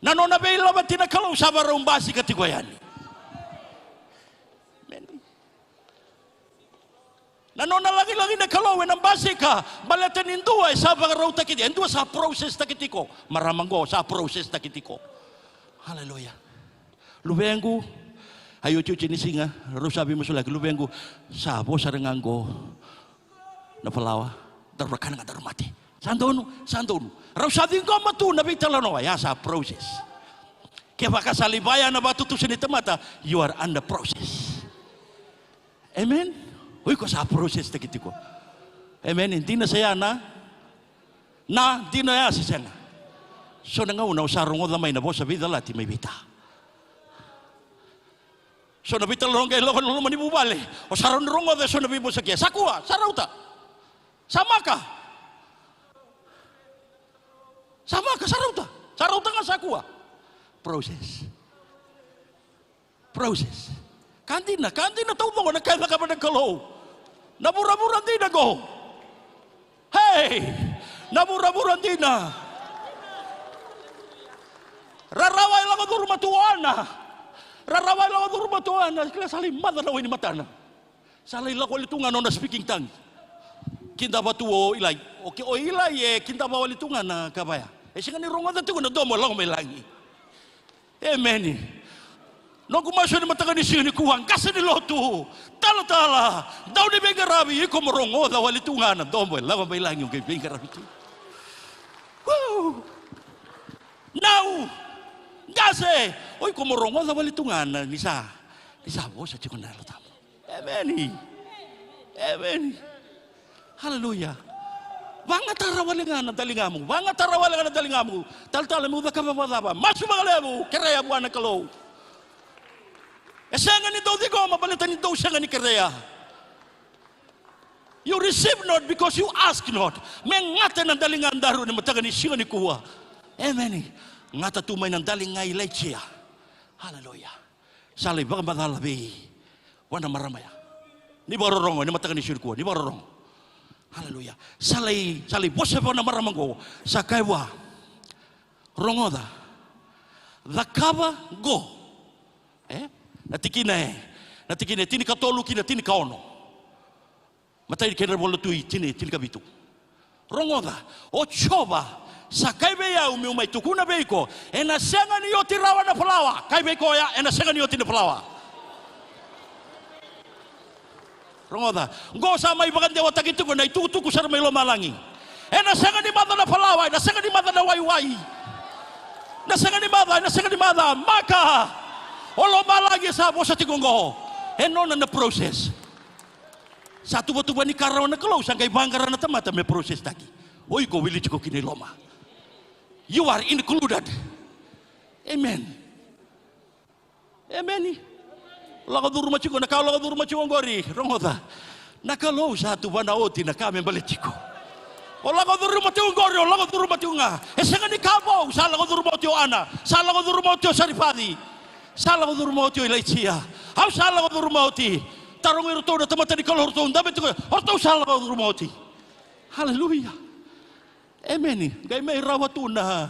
Na nona veilavati na Kalou sa vakarau basika tiko yani. Emeni. Na nona lagilagi na Kalou ena basika, baleta ni dua e sa vakarautaki, e dua sa process taki tiko. Marama qo sa process taki tiko. Haleluya. Luvequ, a iotioti ni siga, rau sa veimasulaki, luvequ, sa vo sara ga qo na falawa, daru na kana ga daru mate. Sa donu, sa donu. Rau sa ciqoma tu na veitalanoa, ya sa process. Kevaka sa lai vaya na vakatutusa ni tamata, you are under process. Amen. O iko sa process taki tiko. Amen. Dina sa ya na, na dina ya se sega. So na gauna o sa rogoca mai na vosa veicalati mai vei ta. So na veitalanoa qai lako ena loma ni vuvale. O sa rawa ni rogoca e so na veivosa ke. Sa kua, sa rauta. Sa maka. Sa maka, sa rauta. Sa rauta ga sa kua. Process. Process. Ka dina, ka dina taucoko na ka e cakava na Kalou. Na vuravura dina qo. Hey! Na vuravura dina. Rarawa e lako curuma tu o Ana. Rarawa e lako curuma tu o Ana. Kila sa lai maca na wai ni matana. Sa lai lako wale tu ga na nona speaking tongue. Kidava tu o Ilai. O ke, o Ilai e kidava wale tu ga na ka vaya. E sega ni rogoca tiko na domo e lako mai lagi. Emeni. Noqu masu ena mataka ni siga nikua, qase ni lotu, talatala, dau ni veiqaravi, iko mo rogoca wale tu ga na domo e lako mai lagi o qai veiqaravi tu. Woo! Nau, qase, o iko mo rogoca wale tu ga na ni sa, ni sa vosa tiko na Yalo Tabu. Emeni. Emeni. Haleluya. Vagatara wale ga na daligamu. Vagatara wale ga na daligamu. Talatala, meu cakava vakacava? Masu vakalevu, kerea vua na Kalou. E sega ni dou ciqoma baleta ni dou sega ni kerea. You receive not because you ask not. Me gata na daligadaru ni mataka ni siga nikua. Emeni. Gata tu mai na daliga i Ilaija. Haleluya. Sa lai vakamacala vei vua na marama ya. Ni vakarorogo, ena mataka ni siga nikua, ni vakarorogo. Haleluya. Sa lai, sa lai vosa vua na marama qo. Sa kaya vua, rogoca. Cakava qo. E? Na tikina e. Na tikina e tinikatolu ki na tinikaono. Matai ni kena iVola tu i tini, tinikavitu. Rogoca, o Jiova sa kai vei au meu mai tukuna vei iko, ena sega ni oti rawa na falawa. Kai vei koya, ena sega ni oti na falawa. Rogoca, qo sa mai vakadewataki tiko na itukutuku sara mai lomalagi. Ena sega ni maca na falawa, ena sega ni maca na waiwai. Na sega ni maca, ena sega ni maca, maka. O lomalagi sa vosa tiko qo. E nona na process. Sa tuvatuva ni ka rawa na Kalou, sa qai vaqara na tamata me process taki. O iko wili tiko kina i loma. You are included. Amen. Emeni. Lako curuma tiko, na ka o lako curuma tiko oqori, rogoca. Na Kalou sa tuva na oti na ka me baleti iko. O lako curuma tiko oqori, o lako curuma tiko ga. E sega ni ka vou, sa lako curuma oti o Ana, sa lako curuma oti o Sarifaci. Sa lako curuma oti o Ilaija. Au sa lako curuma oti. Tarogi iratou na tamata ni Kalou, ratou dabe tiko, o ratou sa lako curuma oti. Haleluya. Emeni. Qai mai rawa tu na,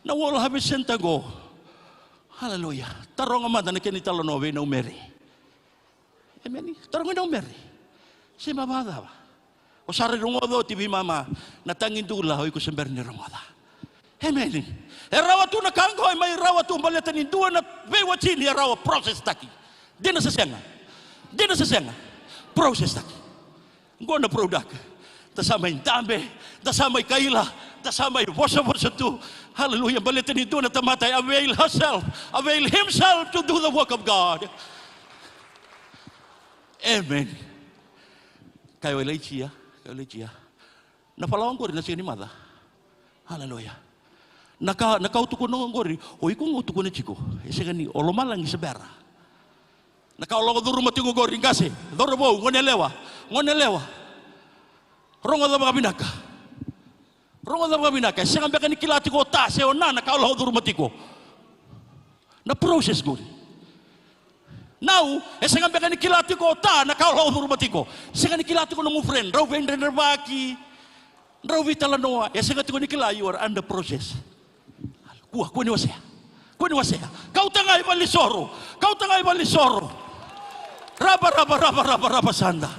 na World Harvest Centre qo. Haleluya. Taroga mada na kena italanoa vei Naumeri. Emeni. Taroga i Naumeri. Se ma vakacava? O sa rai rogoca oti veimama na tagi dula o iko se bera ni rogoca. Emeni. E rawa tu na ka qo, e mai rawa tu baleta ni dua na veiwatini e rawa process taki. Dina se sega? Dina se sega? Process taki. Qo na product. Da sa mai dabe, da sa mai kaila, da sa mai vosavosa tu. Hallelujah. Baleta ni dua na tamata e avail herself, avail himself to do the work of God. Amen. Kaya o Ilaija, kaya o Ilaija. Na falawa qori na sega ni maca. Hallelujah. Na ka, na ka au tukuna qori, o iko ga au tukuna tiko. E sega ni o lomalagi se bera. Na ka o lako curuma tiko qori, qase, cauravou, goneyalewa, goneyalewa. Rogoca vakavinaka. Rogoca vakavinaka. E sega beka ni kila tiko o ta se o na na ka o lako curuma tiko. Na process qori. Nau, e sega beka ni kila tiko o ta na ka o lako curuma tiko. Sega ni kila tiko nomu friend. Drau veidredrevaki. Drau veitalanoa. E sega tiko ni kila, you are under process. Kua, kua ni wasea. Kua ni wasea. Kauta ga i valenisoro. Kauta ga i valenisoro. Raba, raba, raba, raba, raba sada.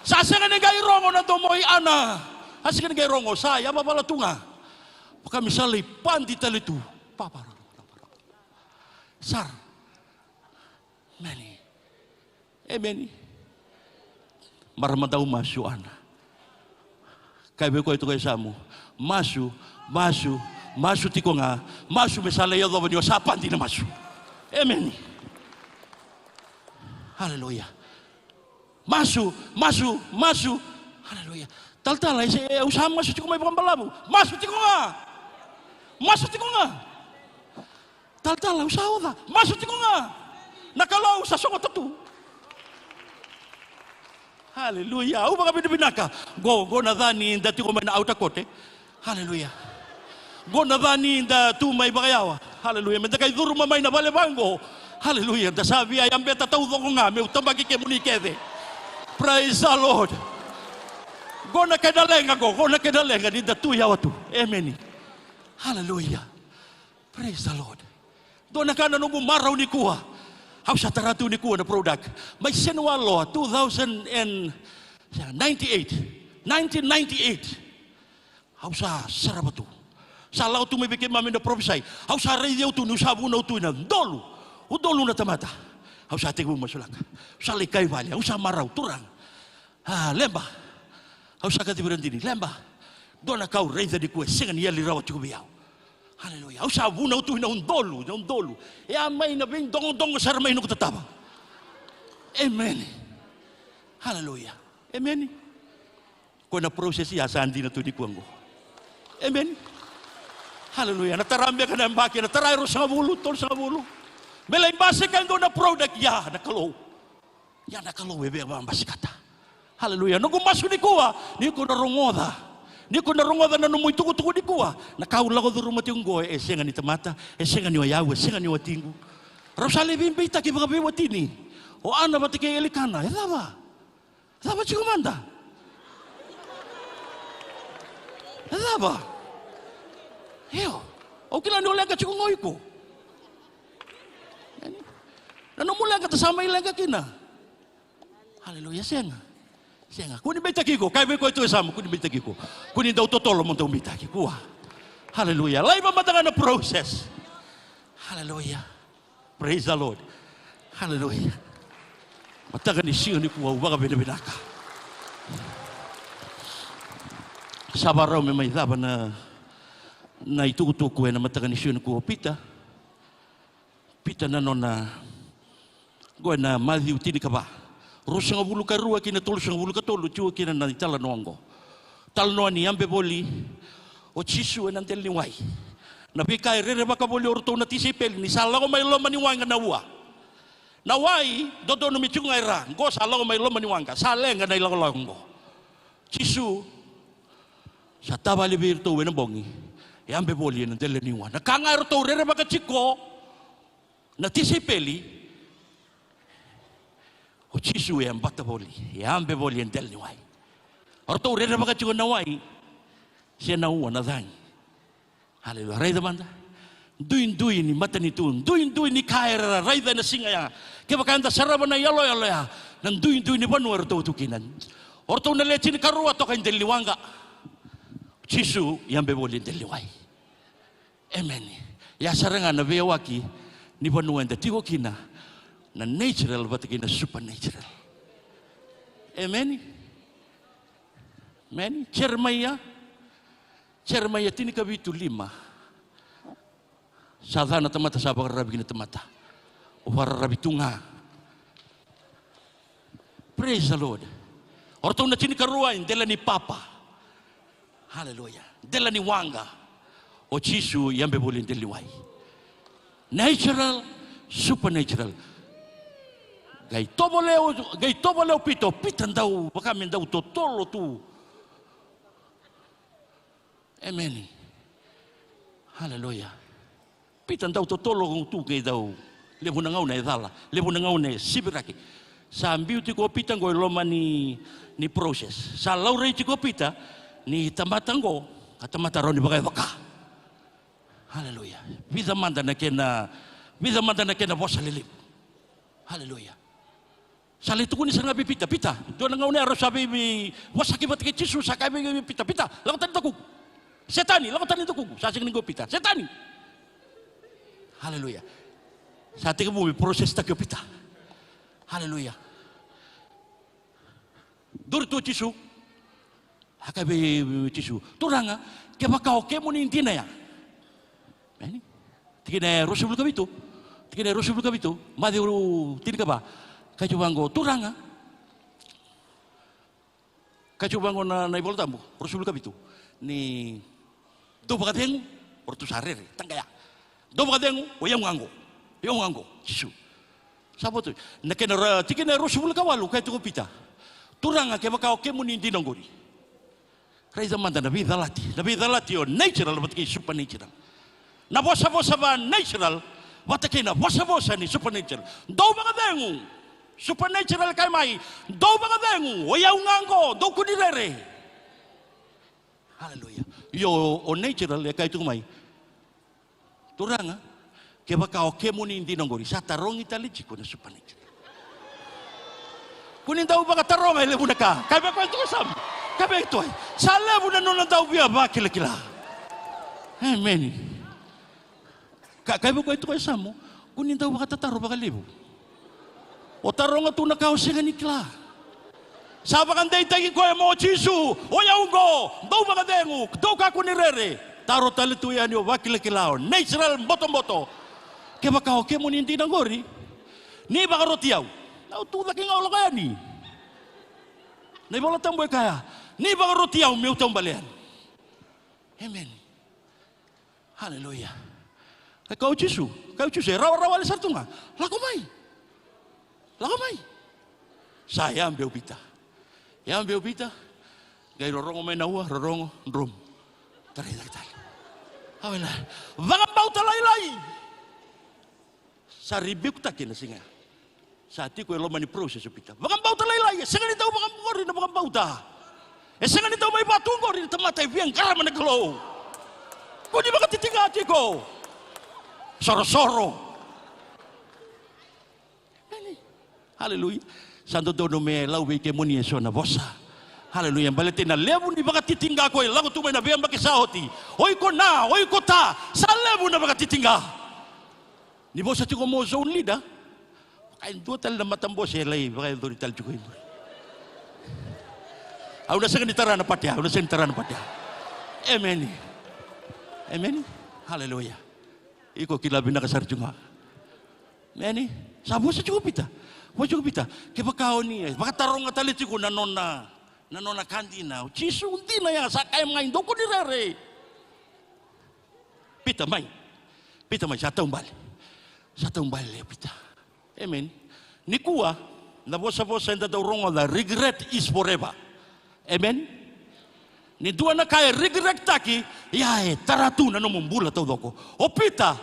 Sa sega ni qai rogo na domo i Ana. A sega ni qai rogo. Sa yavavala tu ga. Vaka me sa lai padi tale tu. Papa, raba, raba, raba. Sara. Emeni. Emeni. Marama dau masu, Ana. Kaya vei koya tiko e yasamu. Masu, masu, masu tiko ga. Masu me sa lai yacova ni o sa padi na masu. Emeni. Haleluya. Masu, masu, masu. Haleluya. Talatala, e se, e, au sa masu tiko mai vakabalavu. Masu tiko ga. Masu tiko ga. Talatala, au sa oca. Masu tiko ga. Na Kalou sa sogota tu. Haleluya. Au vakavinavinaka. Qo, qo na ca ni da tiko mai na outer court. Haleluya. Qo na ca ni da tu mai vakayawa. Haleluya. Me da qai curuma mai na vale vaqo. Haleluya. Da sa via yabeta taucoko ga, meu tabaki kemuni kece. Praise the Lord. Qo na kena leqa qo. Qo na kena leqa ni da tu yawa tu. Emeni. Haleluya. Praise the Lord. Dua na ka na noqu marau nikua. Au sa tara tu nikua na product. Mai Senewaloa, two thousand and ninety-eight. Nineteen ninety-eight. Au sa sarava tu. Sa lako tu mai vei keimami na prophesy. Au sa raici au tu niu sa vunau tu ina dolu. U dolu na tamata. Au sa tekivu masulaka. Au sa lai kai vale. Au sa marau, Turaga. A, leba. Au sa kacivi ira dina, leba. Dua na ka au raica nikua e sega ni yali rawa tiko vei au. Haleluya. Au sa vunau tu ina udolu, ina udolu. E a mai na veidogodogo sara mai noqu tatava. Emeni. Haleluya. Emeni. Ko na process ya sa dina tu nikua qo. Emeni. Haleluya. Na tara beka na yabaki, na tara e ruasagavulu, tolusagavulu. Me lai basika e dua na product ya na Kalou. Ia na Kalou e via vakabasikata. Haleluya. Noqu masu nikua, ni ko na rogoca. Ni ko na rogoca na nomu itukutuku nikua. Na ka au lako curuma tiko qo e sega ni tamata, e sega ni o yau, e sega ni watiqu. Rau sa lai veibeitaki vakaveiwatini. O Ana vata kei Elikana, e cava? E cava tiko mada? E cava? Io. Au kila ni o leqa tiko ga o iko. Na nomu leqa da sa mai leqa kina. Haleluya, sega. Sega. Kua ni beitaki iko. Kaya vei koya tu e yasamu, kua ni beitaki iko. Kua ni dau totolo mo dau beitaki. Kua. Haleluya. Laiva mada ga na process. Haleluya. Praise the Lord. Haleluya. Mataka ni siga nikua au vakavinavinaka. Sa vakarau me mai cava na, na itukutuku ena mataka ni siga nikua o Pita. Pita na nona, qo ena Maciu tinikava, ruasagavulu ka rua ki na tolusagavulu ka tolu, tiko kina na italanoa qo. Talanoa ni yabe voli o Jisu ena dela ni wai. Na veika e rerevaka voli o ratou na tisaipeli ni sa lako mai loma ni waqa na ua. Na wai dodonu me tiko ga e ra, qo sa lako mai loma ni waqa, sa leqa na ilakolako qo. Jisu sa tavale vei iratou ena bogi, e yabe voli ena dela ni ua. Na ka ga eratou rerevaka tiko, Na tisaipeli, o Jisu e bata voli, e abe voli e dela ni wai. O ratou rerevaka tiko na wai, se na ua, na cagi. Haleluya. Raica mada. Duidui ni matanitu, duidui ni ka era raica ena siga ya. Kevaka eda sarava na iyaloyalo ya, na duidui ni vanua eratou tu kina. O ratou na le tinikarua toka e dela ni waqa. Jisu e abe voli e dela ni wai. Emeni. Ya sara ga na veiyawaki ni vanua eda tiko kina, na natural vata kei na supernatural. Emeni. Emeni. Jeremaia, Jeremaia tinikavitu lima. Sa ca na tamata sa vakararavi ki na tamata. O vakararavi tu ga. Praise the Lord. O ratou na tinikarua e dela ni papa. Haleluya. Dela ni waqa. O Jisu e abe voli e dela ni wai. Natural, supernatural. Qai tovolea, qai tovolea o Pita, o Pita dau, vaka me dau totolo tu. Emeni. Haleluya. Pita dau totolo tu kei dau. Levu na gauna e cala. Levu na gauna e siviraki. Sa biu tiko o Pita qo e loma ni, ni process. Sa laurai tiko o Pita ni tamata qo, a tamata rawa ni vakayaco ka. Haleluya. Vica mada na kena, vica mada na kena vosa lelevu. Haleluya. Sa lai tukuni sara ga vei Pita, Pita, dua na gauna ya rau sa veivosaki vata kei Jisu, sa kaya vei Pita, Pita, lako tani dakuqu. Setani, lako tani dakuqu. Sa sega ni qo Pita. Setani. Haleluya. Sa tekivu me process taki o Pita. Haleluya. Duri tu o Jisu. A kaya vei Jisu, Turaga, kevaka o kemuni dina ya. Emeni. Tikina e ruasagavulu ka vitu. Tikina e ruasagavulu ka vitu. Maciu tinikava. Kaya tu vaqo, Turaga. Kaya tu vaqo na, na iVola Tabu. Ruasagavulu ka vitu. Ni dou vakacegu, o ratou sa rere, taqaya. Dou vakacegu, o yau ga qo. O yau ga qo, Jisu. Sa votu. Na kena ra-, tikina e ruasagavulu ka walu, kaya tiko o Pita. Turaga, kevaka o kemuni dina oqori. Raica mada na veicalati. Na veicalati o natural vata kei supernatural. Na vosavosa va natural vata kei na vosavosa ni supernatural. Dou vakacegu. Supernatural e kaya mai. Dou vakacegu. O yau ga qo. Dou kua ni rere. Haleluya. Io, o natural e kaya tiko mai. Turaga, kevaka o kemuni dina oqori, sa tarogi tale tiko na supernatural. Kua ni dau vakataroga e levu na ka. Kaya vei koya tiko e yasamu. Kaya vei koya. Sa levu na nona dau via vakilakila. Emeni. Ka, kaya vei koya tiko e yasamu. Kua ni dau vakatataro vakalevu. O taroga tu na ka o sega ni kila. Sa vakadeitaki koya mo Jisu, o yau oqo, dou vakacegu, dou kakua ni rere. Taro tale tu yani o vakilakila o natural botoboto. Kevaka o kemuni dina oqori, ni vakaroti au. Au tu cake ga au lako yani. Na iVola Tabu e kaya, ni vakaroti au meu taubale yani. Emeni. Haleluya. E kaya o Jisu, kaya o Jisu, e rawarawa wale sara tu ga. Lako mai. Lako mai. Sa yabe o Pita. Yabe o Pita. Qai rorogo mai na ua, rorogo, drum. Tarai cake tale. Au ila. Vakabauta lailai. Sa rebuke-taki na siga. Sa tiko e loma ni process o Pita. Vakabauta lailai, e sega ni dau vakabori na vakabauta. E sega ni dau mai vatu oqori na tamata e via qarava na Kalou. Kua ni vakatitiqa tiko. Sorosoro. Haleluya. Sa dodonu me lau vei kemuni eso na vosa. Haleluya. Baleta na levu ni vakatitiqa ko e lako tu mai na veiyabaki sa oti. O iko na, o iko ta, sa levu na vakatitiqa. Ni vosa tiko mo zone leader, vaka e dua tale na matabose e lai vakayacori tale tiko e dua. Au na sega ni tara na pati ya, au na sega ni tara na pati ya. Emeni. Emeni. Haleluya. Iko kila vinaka sara tiko ga. Emeni. Sa vosa tiko Pita. Vosa tiko Pita. Kevaka o ni, e, vakataroga tale tiko na nona, na nona ka dina. O Jisu dina ya sa kaya mai, dou kua ni rere. Pita mai. Pita mai, sa taubale. Sa taubale o Pita. Emeni. Nikua, na vosavosa eda dau rogoca, regret is forever. Emeni. Ni dua na ka e regret-taki, ia e tara tu na nomu bula taucoko. O Pita,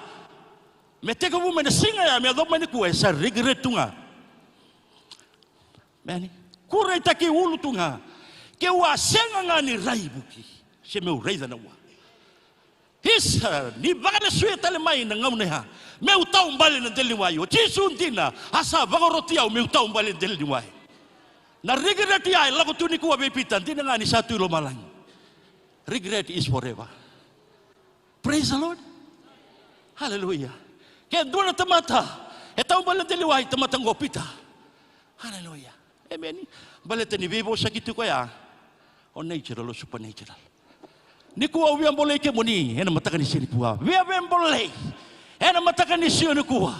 Me tekivu mai na siga ya me yacova mai nikua, e sa regret tu ga. Meni. Kuraitaki ulu tu ga. Keu a sega ga ni rai Vuki, se meu raica na ua. Isa, ni vakalesuya tale mai na gauna ya, meu taubale na delaniwai. O Jisu dina a sa vakaroti au meu taubale na delaniwai. Na regret ya e lako tu nikua vei Pita, dina ga ni sa tu i lomalagi. Regret is forever. Praise the Lord. Hallelujah. Ke dua na tamata e taubale na delaniwai, tamata qo o Pita. Hallelujah. Amen. Baleta ni veivosaki tiko ya o natural, o supernatural. Nikua au via bolei kemuni ena mataka ni siga nikua. Via via bolei ena mataka ni siga nikua.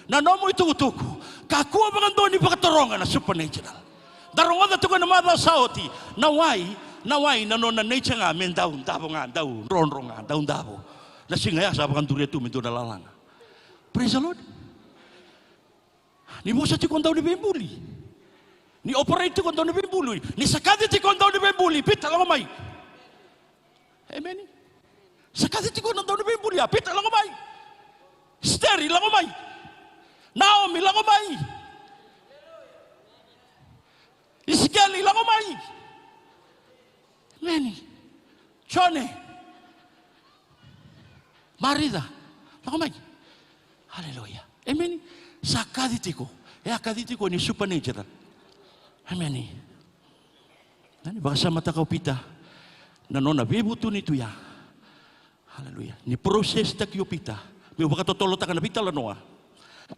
Na nomu itukutuku, kakua vakadua ni vakataroga na supernatural. Da rogoca tiko ena macawa sa oti, na wai, na wai na nona nature ga me dau davo ga, dau drodro ga, dau davo. Na siga ya sa vakaduria tu me dua na lalaga. Praise the Lord. Ni vosa tiko o dauniveibuli. Ni operate tiko o dauniveibuli. Ni sa kaci tiko o dauniveibuli. Pita, lako mai. Emeni. Sa kaci tiko na dauniveibuli. A Pita, lako mai. Steri, lako mai. Naomi, lako mai. Isikeli, lako mai. Emeni. Jone. Marica, lako mai. Haleluya. Emeni. Sa kaci tiko. E a kaci tiko ni supernatural. Emeni. Na ni vakasamataka o Pita na nona veivutuni tu ya. Haleluya. Ni process taki o Pita. Meu vakatotolotaka na veitalanoa.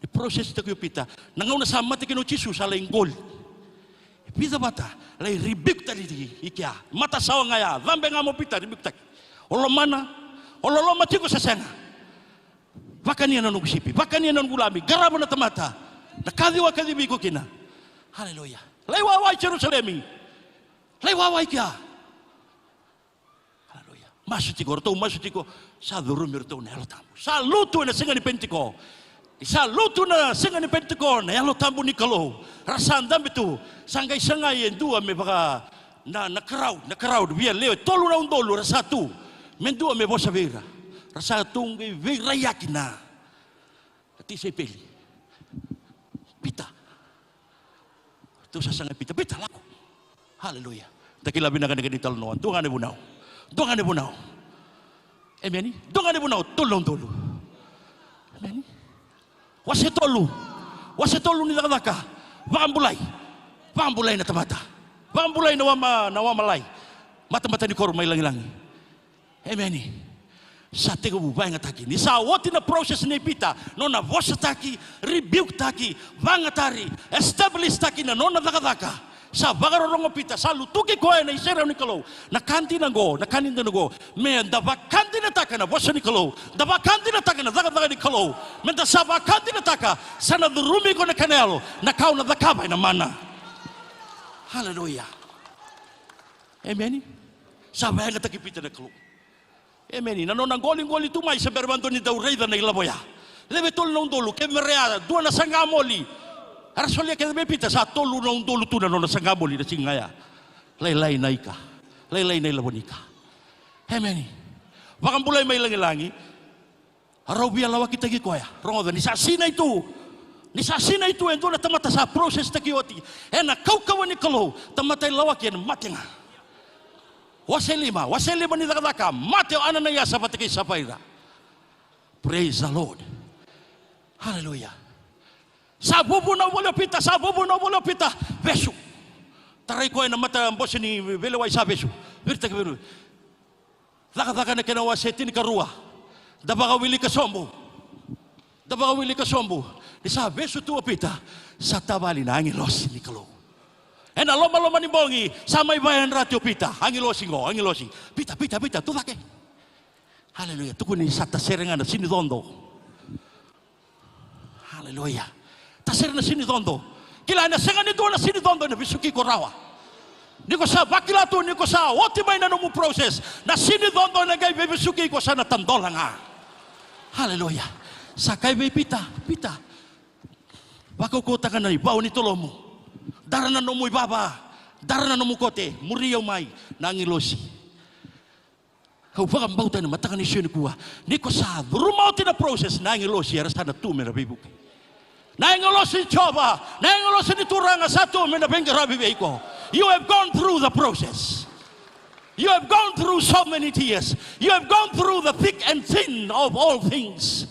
Ni process taki o Pita. Na gauna sa mate kina o Jisu sa lai qoli. E Pita vata, lai rebuke taki i kea. Matasawa ga ya, cabe ga mo Pita, rebuke taki. O lomana, o loloma tiko se sega. Vakania na noqu sipi, vakania na noqu lami, qarava na tamata. Na kaci au a kacivi iko kina. Haleluya. Lai wawa i Jerusalemi. Lai wawa i kea. Haleluya. Masu tiko, ratou masu tiko, sa curumi iratou na Yalo Tabu. Sa lutu ena siga ni Penitiko. Ni sa lutu na siga ni Penitiko, na Yalo Tabu ni Kalou. Ra sa dabe tu, sa qai sagai e dua me vaka, na, na crowd, na crowd, via lewe tolu na udolu, ra sa tu. Me dua me vosa vei ira. Ra sa tu qai veiraiyaki na tisaipeli. Pita. Tou sa sagai Pita, Pita, lako. Haleluya. Da kila vinaka na kena italanoa. Dua ga na ivunau. Dua ga na ivunau. Emeni. Dua ga na ivunau. Tolu na udolu. Emeni. Wase tolu. Wase tolu ni Cakacaka. Vakabulai. Vakabulai na tamata. Vakabulai na wama, na wamalai. Matamata ni koro mai lagilagi. Emeni. Sa tekivu vakayagataki. Ni sa oti na process nei Pita, nona vosataki, rebuke taki, vakayagataki, establish taki na nona cakacaka. Sa vakarorogo Pita, sa lutuki koya na iserau ni Kalou. Na ka dina oqo, na ka dina oqo. Me da vakadinataka na vosa ni Kalou. Da vakadinataka na cakacaka ni Kalou. Me da sa vakadinataka, sa na curumi iko na kena yalo. Na ka o na cakava ena mana. Haleluya. Emeni. Sa vakayagataki Pita na Kalou. Emeni. Na nona qoliqoli tu mai, se bera vakadua ni dau raica na ilavo ya. Lewe tolu na udolu, ke mera ya dua na saqa moli. Era solia kece vei Pita, sa tolu na udolu tu na nona saqa moli na siga ya. Lailai na ika. Lailai na ilavo ni ika. Emeni. Vakabulai mai lagilagi. A rau via lawakitaki koya. Rogoca, ni sa sinai tu. Ni sa sinai tu e dua na tamata sa process taki oti. Ena kaukauwa ni Kalou, tamata e lawaki ena mate ga. Wase lima, wase lima ni Cakacaka, mate o Ananaiasa vata kei Safaira. Praise the Lord. Hallelujah. Sa vuvuna voli o Pita, sa vuvuna voli o Pita, vesu. Tarai koya na matabose ni veilewai sa vesu. Viritaki vei Cakacaka na kena wase tinikarua. Da vakawilika sobu. Da vakawilika sobu. Ni sa vesu tu o Pita, sa tavali na agilosi ni Kalou. Ena lomaloma ni bogi, sa mai vakayadrati o Pita. Agilosi qo, agilosi. Pita, Pita, Pita, tu cake. Haleluya. Tukuni sa tasere ga na sinicodo. Haleluya. Tasere na sinicodo. Kila, ena sega ni dua na sinicodo ena vesuki iko rawa. Ni ko sa vakila tu, ni ko sa oti mai na nomu process, na sinicodo ena qai veivesuki iko, sa na tadola ga. Haleluya. Sa kaya vei Pita, Pita, vakaukauwataka na ivau ni tolomu. Dara na nomu ivava. Dara na nomu kote. Muri au mai na agilosi. Kau vakabauta ena mataka ni siga nikua, ni ko sa curuma oti na process, na agilosi era sa na tu me na veivuke. Na agilosi ni Jiova, na agilosi ni Turaga sa tu me na veiqaravi vei iko. You have gone through the process. You have gone through so many tears. You have gone through the thick and thin of all things.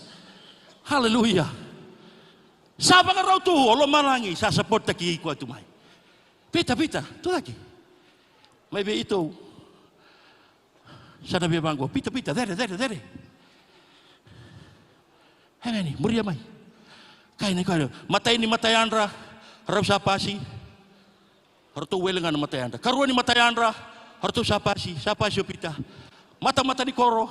Hallelujah. Sa vakarau tu o lomalagi, sa sapotaki iko tu mai. Pita, Pita, tu cake. Mai vei itou. Sa na via vaqo, Pita, Pita, cere, cere, cere. Emeni, muria mai. Kai na kai, matai ni matayadra, rau sa pasi. Ratou wele ga na matayadra. Karua ni matayadra, ratou sa pasi, sa pasi o Pita. Matamata ni koro,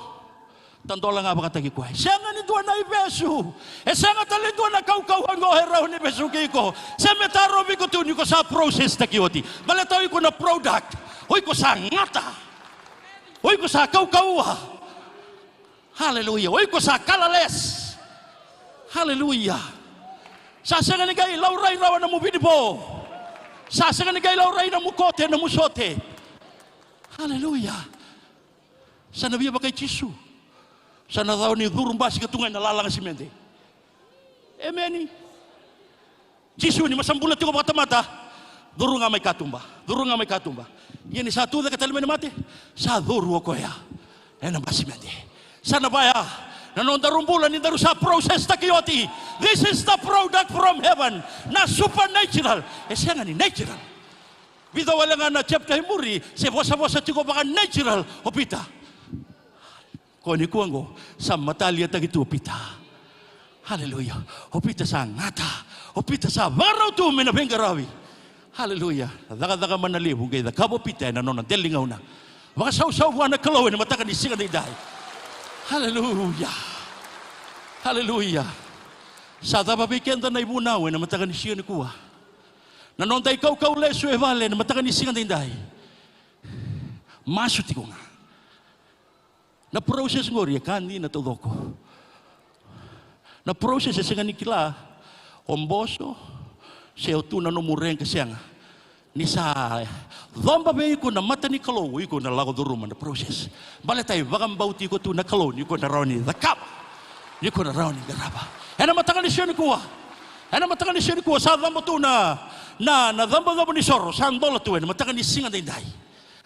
tadola ga vakataki koya. Sega ni dua na ivesu. E sega tale dua na kaukauwa oqo e rawa ni vesuki iko. Se me tarovi iko tu ni ko sa process taki oti. Baleta o iko na product. O iko sa gata. O iko sa kaukauwa. Haleluya. O iko sa colorless. Haleluya. Sa sega ni qai laurai rawa na mu vinivo. Sa sega ni qai laurai na mu kote, na mu sote. Haleluya. Sa na via vakai Jisu. Sa na rawa ni curu basika tu ga ena lalaga simede. Emeni. Jisu ni ma sa bula tiko vakatamata. Curu ga mai katuba. Curu ga mai katuba. Ia ni sa tu cake tale mai na mate, sa curu o koya ena basimede. Sa na vaya na nodaru bula ni daru sa process taki oti. This is the product from heaven. Na supernatural. E sega ni natural. Vica wale ga na chapter e muri, se vosavosa tiko vaka natural o Pita. Ko nikua oqo, sa mataliataki tu o Pita. Haleluya. O Pita sa gata. O Pita sa vakarau tu me na veiqaravi. Haleluya. Cakacaka mana levu qai cakava o Pita ena nona dela ni gauna. Vakasausau vua na Kalou ena mataka ni siga daidai. Haleluya. Haleluya. Sa cava vei keda na ivunau ena mataka ni siga nikua? Na noda ikaukau lesu e vale ena mataka ni siga daidai. Masu tiko ga. Na process qori e ka dina taucoko. Na process e sega ni kila o boso se o tu na nomu rank, sega. Ni sa coba vei iko na mata ni Kalou, iko na lako curuma na process. Baleta e vakabauti iko tu na Kalou ni ko na rawa ni cakava, ni ko na rawa ni qarava. Ena mataka ni siga nikua, ena mataka ni siga nikua sa cabo tu na, na, na cabocabo ni soro, sa dola tu ena mataka ni siga daidai.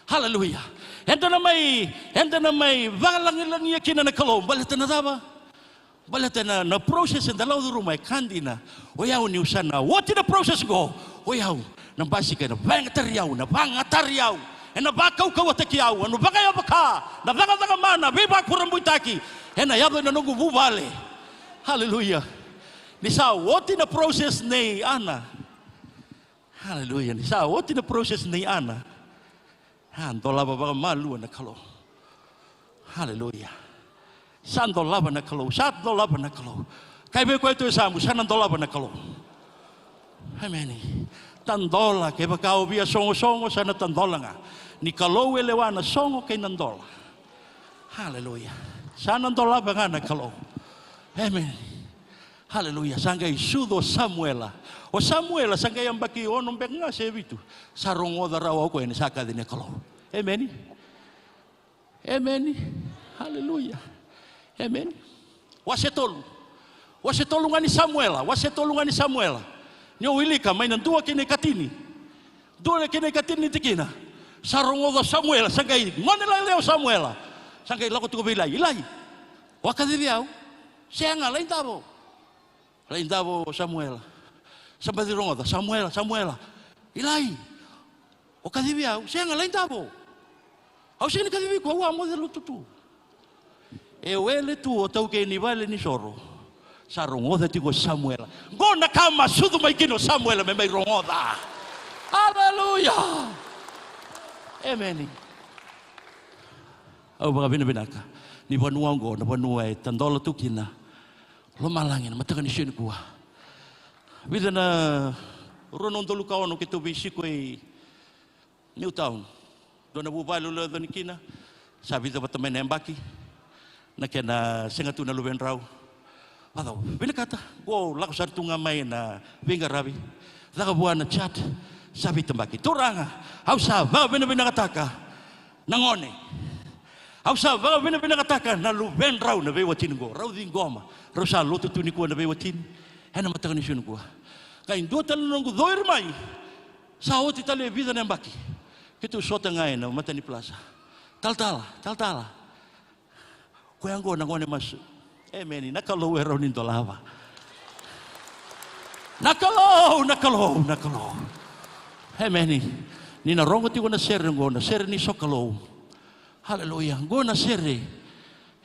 Haleluya. Eda na mai, eda na mai vakalagilagia kina na Kalou. Baleta na cava? Baleta na, na process eda lako curuma e ka dina. O yau niu sa na oti na process qo, o yau na basika ena vayagatari au, na vagatari au, ena vakaukauwataki au, au na vakayavaka na cakacaka mana, veivakurabuitaki ena yaco ena noqu vuvale. Haleluya. Ni sa oti na process nei Ana. Haleluya. Ni sa oti na process nei Ana. A dolava vakamalua na Kalou. Haleluya. Sa dolava na Kalou, sa dolava na Kalou. Kaya vei koya tu e yasamu, sa na dolava na Kalou. Emeni. Tadola, kevaka o via sogosogo, sa na tadola ga. Ni Kalou e lewa na sogo kei na dola. Haleluya. Sa na dolava ga na Kalou. Emeni. Haleluya. Sa qai sucu o Samuela. O Samuela sa qai yabaki ono beka ga se vitu. Sa rogoca rawa o koya ni sa kaci na Kalou. Emeni. Emeni. Haleluya. Emeni. Wase tolu. Wase tolu ga ni Samuela. Wase tolu ga ni Samuela. Ni o wilika mai na dua ki na ikatini. Dua ki na ikatini ni tikina. Sa rogoca o Samuela, sa qai gone lailai o Samuela. Sa qai lako tiko vei Ilai. Ilai. O a kacivi au? Sega, lai davo. Lai davo o Samuela. Sa baci rogoca, Samuela, Samuela. Ilai. O kacivi au? Sega, lai davo. Au sega ni kacivi iko, au a moce lotu tu. E wele tu o taukei ni vale ni soro. Sa rogoca tiko o Samuela. Qo na ka ma sucu mai kina o Samuela me mai rogoca. Aleluya. Emeni. Au vakavinavinaka ni vanua oqo na vanua e tadola tu kina lomalagi na mataka ni siga nikua. Vica na, rua na udolu ka ono keitou veisiko i Newtown. Dua na vuvale au lewe yani kina, sa vica vata mai na yabaki na kena sega tu na luvedrau. Vacava, vinakata qo au lako sara tu ga mai na veiqaravi, caka vua na chart, sa veitabaki. Turaga, au sa vakavinavinakataka na gone. Au sa vakavinavinakataka na luvedrau na veiwatini qo. Rau ciqoma. Rau sa lotu tu nikua na veiwatini. Ena mataka ni siga nikua. Qai dua tale na noqu cowiri mai. Sa oti tale e vica na yabaki. Keitou sota ga ena Matani Plaza. Talatala, talatala. Koya qo na gone masu. Emeni. Na Kalou e rawa ni dolava. Na Kalou, na Kalou, na Kalou. Emeni. Ni na rogo tiko na sere qo, na sere ni sokalou. Aleluya. Qo na sere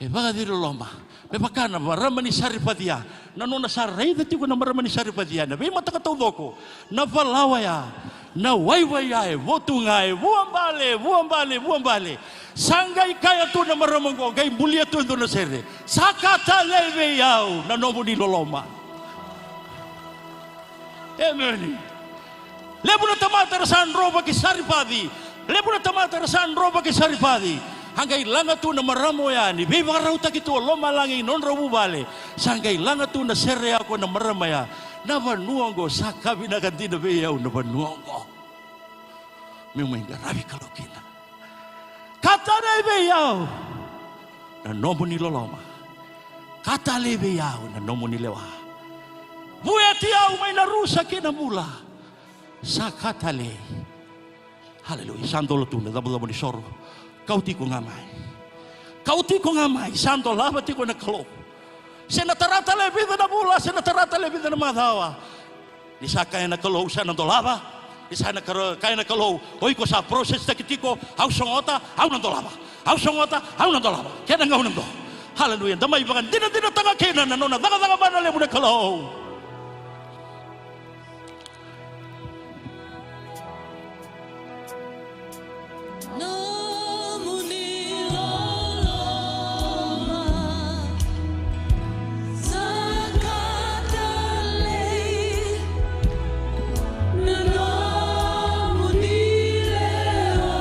e vakaciri loma. Me vaka na marama ni Saripaci ya. Na nona sa raica tiko na marama ni Saripaci ya na veimataka taucoko. Na valawa ya, na waiwai ya e votu ga, e vuabale, vuabale, vuabale. Sa qai kaya tu na marama oqo, qai bulia tu e dua na sere. Sa ka talei vei au na nomuni loloma. Emeni. Levu na tamata era sa drova ki Saripaci. Levu na tamata era sa drova ki Saripaci. A qai laga tu na marama oya ni veivakarautaki tu o lomalagi i nodrau vuvale. Sa qai laga tu na sere ya ko na marama ya. Na vanua oqo sa ka vinaka dina vei au na vanua oqo. Meu mai qaravi Kalou kina. Ka talei vei au na nomuni loloma. Ka talei vei au na nomuni lewa. Vueti au mai na rusa kei na bula. Sa ka talei. Aleluya. Sa dola tu na cavacava ni soro. Kau tiko ga mai. Kau tiko ga mai. Sa dolava tiko na Kalou. Se na tara tale e vica na vula, se na tara tale e vica na macawa. Ni sa kaya na Kalou sa na dolava. Ni sa na kara-, kaya na Kalou, o iko sa process taki tiko, au sogota, au na dolava. Au sogota, au na dolava. Kena gauna qo. Haleluya. Da mai vakadinadinataka kina na nona cakacaka mana levu na Kalou. Nomuni loloma sa ka talei, na nomuni lewa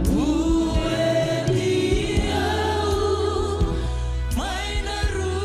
vueti au mai na rua.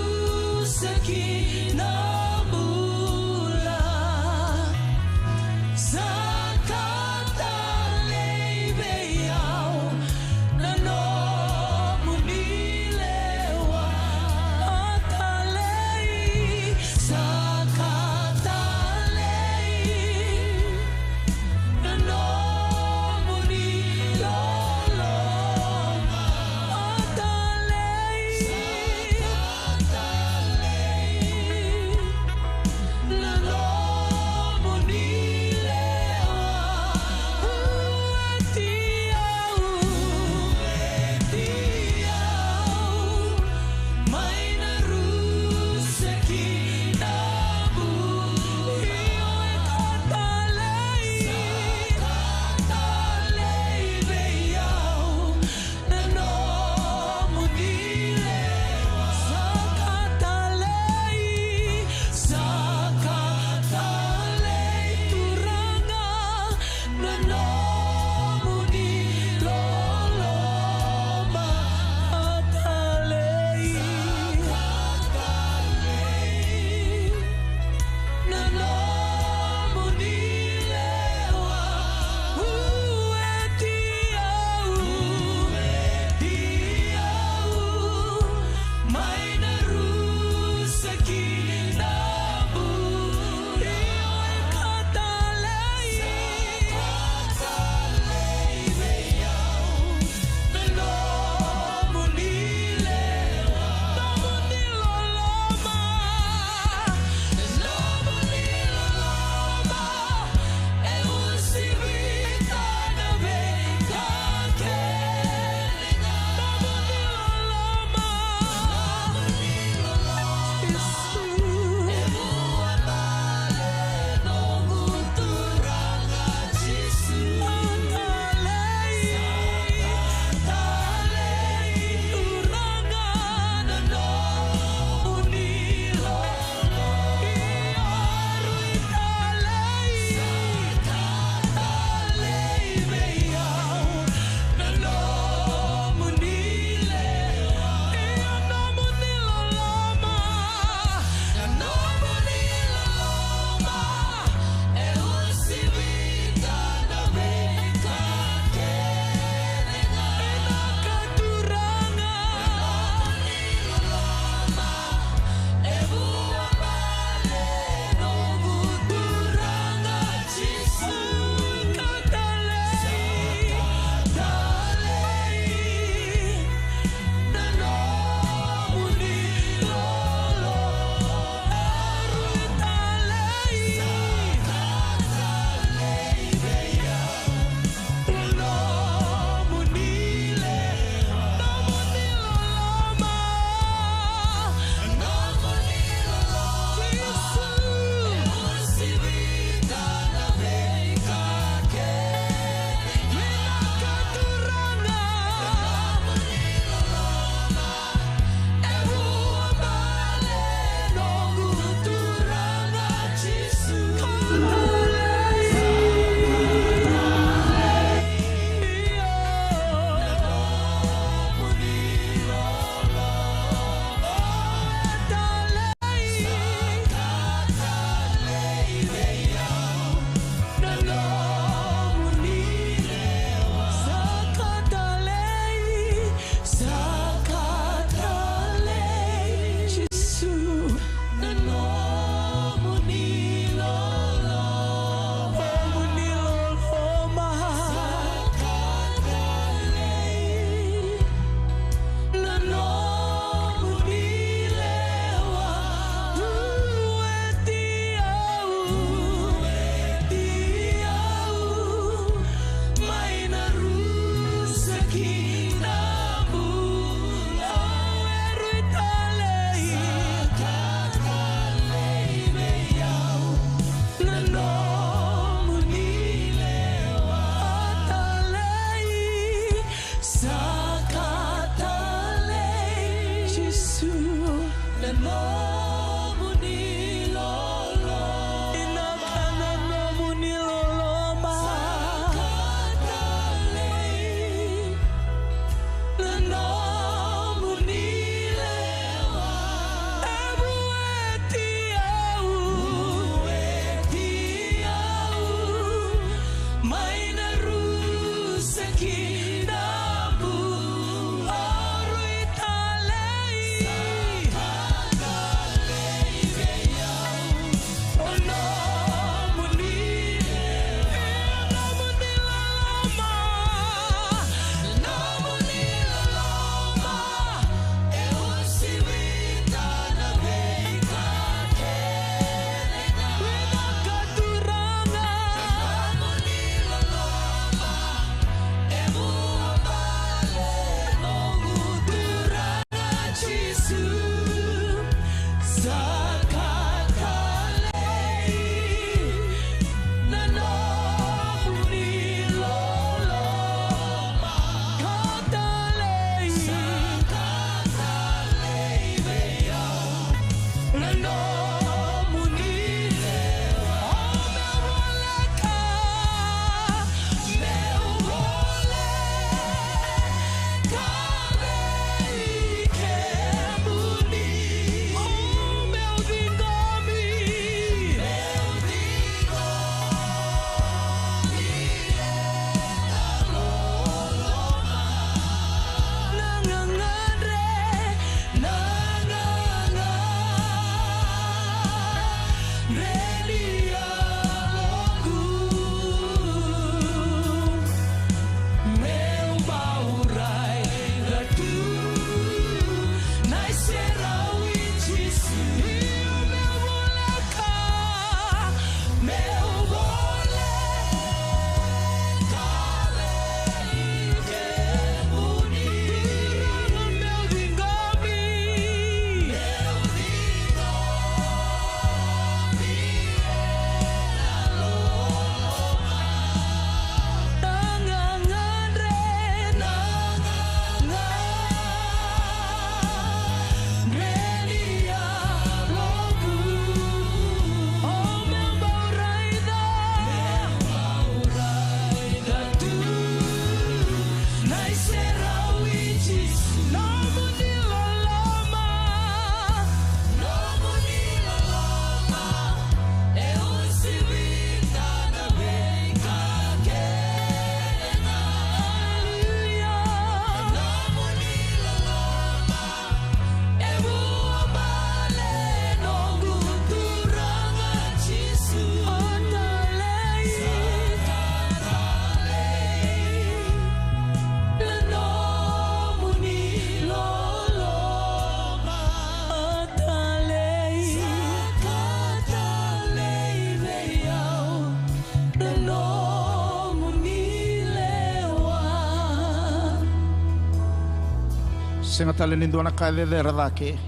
Sega tale ni dua na ka e cecere cake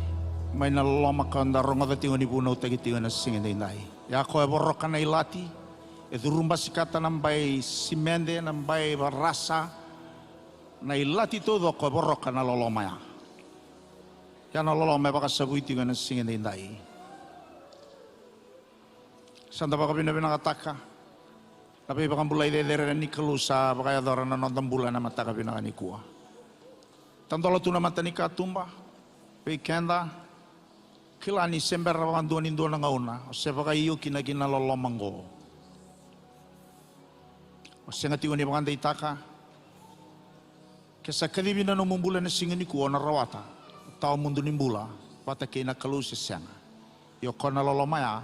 mai na loloma ka da rogoca tiko ni vunautaki tiko ena siga edaidai. Ia ko e voroka na ilati, e curubasikata na bai simede, na bai varasa, na ilati taucoko e voroka na loloma ya. Ia na loloma e vakasavui tiko ena siga edaidai. Sa da vakavinavinakataka na veivakabulai cecere ni Kalou sa vakayacora na noda bula ena mataka vinaka nikua. Tadola tu na matanikatuba vei keda, kila ni se bera vakadua ni dua na gauna o se vakaio kina ki na loloma oqo. O sega tiko ni vakadeitaka ke sa kacivi na nomu bula ena siga nikua o na rawata na tawa mudu ni bula vata kei na Kalou se sega. Ia o koya na loloma ya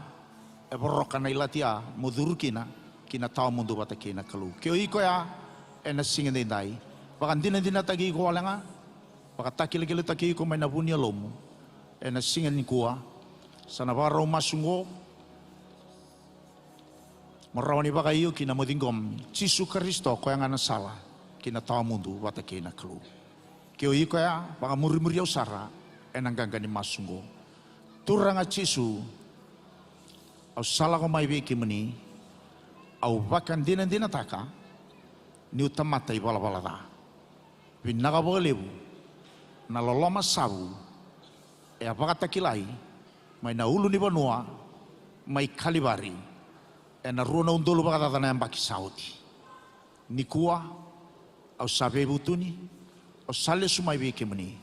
e voroka na ilati ya mo curu kina ki na tawa mudu vata kei na Kalou. Ke o iko ya ena siga edaidai, vakadinadinataki iko wale ga, vakatakilakilataki iko mai na vu ni yalomu ena siga nikua. Sa na vakarau masu oqo mo rawa ni vakaio kina mo ciqomi Jisu Karisito, koya ga na sala ki na tawa mudu vata kei na Kalou. Ke o iko ya, vakamurimuri au sara ena qaqa ni masu oqo. Turaga Jisu, au sa lako mai vei kemuni, au vakadinadinataka niu tamata ivalavala ca. Vinaka vakalevu na loloma savu e a vakatakilai mai na ulunivanua mai Kalivari ena rua na udolu vakacaca na yabaki sa oti. Nikua au sa veivutuni, au sa lesu mai vei kemuni.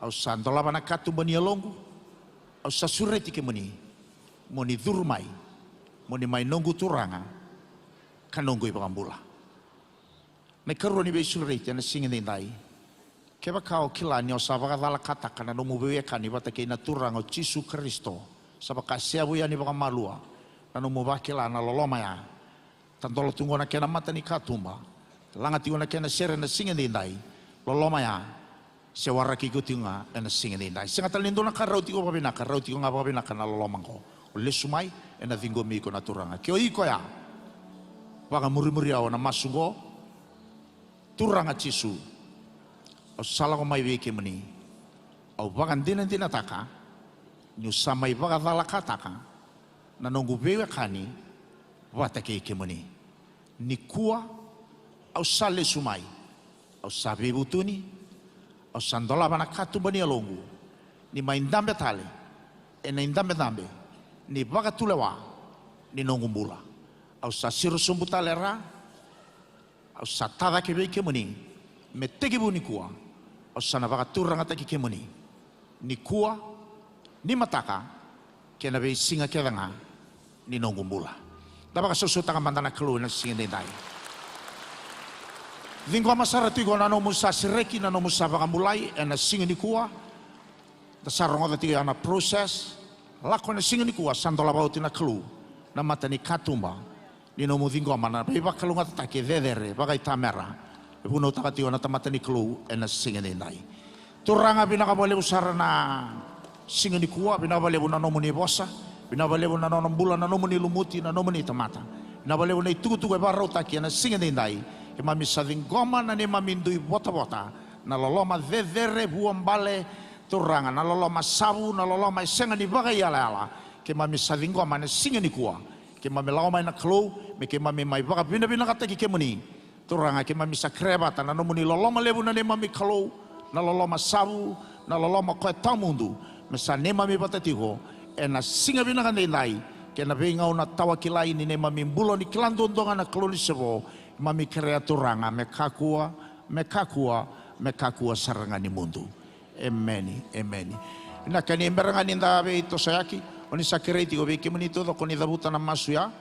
Au sa dolava na katuba ni yaloqu, au sa sureti kemuni mo ni curu mai, mo ni mai noqu Turaga ka noqu iVakabula. Na ikarua ni veisureti ena siga edaidai, kevaka o kila ni o sa vakacalakataka na nomu veiwekani vata kei na Turaga o Jisu Karisito, sa vakaseavu yani vakamalua na nomu vakila na loloma ya. Tadola tu qo na kena matanikatuba, laga tiko na kena sere ena siga edaidai. Loloma ya se waraki iko tiko ga ena siga edaidai. Sega tale ni dua na ka rauti iko vakavinaka, rauti iko ga vakavinaka na loloma oqo. O lesu mai, ena ciqomi iko na Turaga. Ke o iko ya, vakamurimuri au ena masu oqo. Turaga Jisu, au sa lako mai vei kemuni. Au vakadinadinataka niu sa mai vakacalakataka na noqu veiwekani vata kei kemuni. Nikua au sa lesu mai, au sa veivutuni, au sa dolava na katuba ni yaloqu ni mai dabe tale ena idabedabe ni vakatulewa ni noqu bula. Au sa siro sobu tale e ra, au sa tacake vei kemuni. Me tekivu nikua au sa na vakaturagataki kemuni. Nikua, nimataka, kei na veisiga kece ga ni noqu bula. Da vakasausautaka mada na Kalou ena siga edaidai. Ciqoma sara tiko na nomu sa sereki, na nomu sa vakabulai ena siga nikua. Da sa rogoca tiko ya na process. Lako ena siga nikua sa dolava oti na Kalou na matanikatuba ni nomu ciqoma na veivakalougatataki e cecere vakaitamera e vunautaka tiko na tamata ni Kalou ena siga edaidai. Turaga, vinaka vakalevu sara na siga nikua, vinaka vakalevu na nomuni vosa, vinaka vakalevu na nona bula na nomuni lumuti, na nomuni tamata. Vinaka vakalevu na itukutuku e vakarautaki ena siga edaidai. Keimami sa ciqoma na neimami dui votavota, na loloma cecere, vuabale, Turaga, na loloma savu, na loloma e sega ni vakaiyalayala. Keimami sa ciqoma ena siga nikua. Keimami lako mai na Kalou me keimami mai vakavinavinakataki kemuni. Turaga, keimami sa kerea vata na nomuni loloma levu na neimami Kalou, na loloma savu, na loloma koya tawamudu, me sa neimami vata tiko ena siga vinaka edaidai kei na veigauna tawa kilai ni neimami bula ni kila duadua ga na Kalou ni se vo. Keimami kerea, Turaga, me kakua, me kakua, me kakua sara ga ni mudu. Emeni, emeni. Vinaka, ni bera ga ni da veitosoyaki, o ni sa kerei tiko vei kemuni taucoko ni cavuta na masu ya,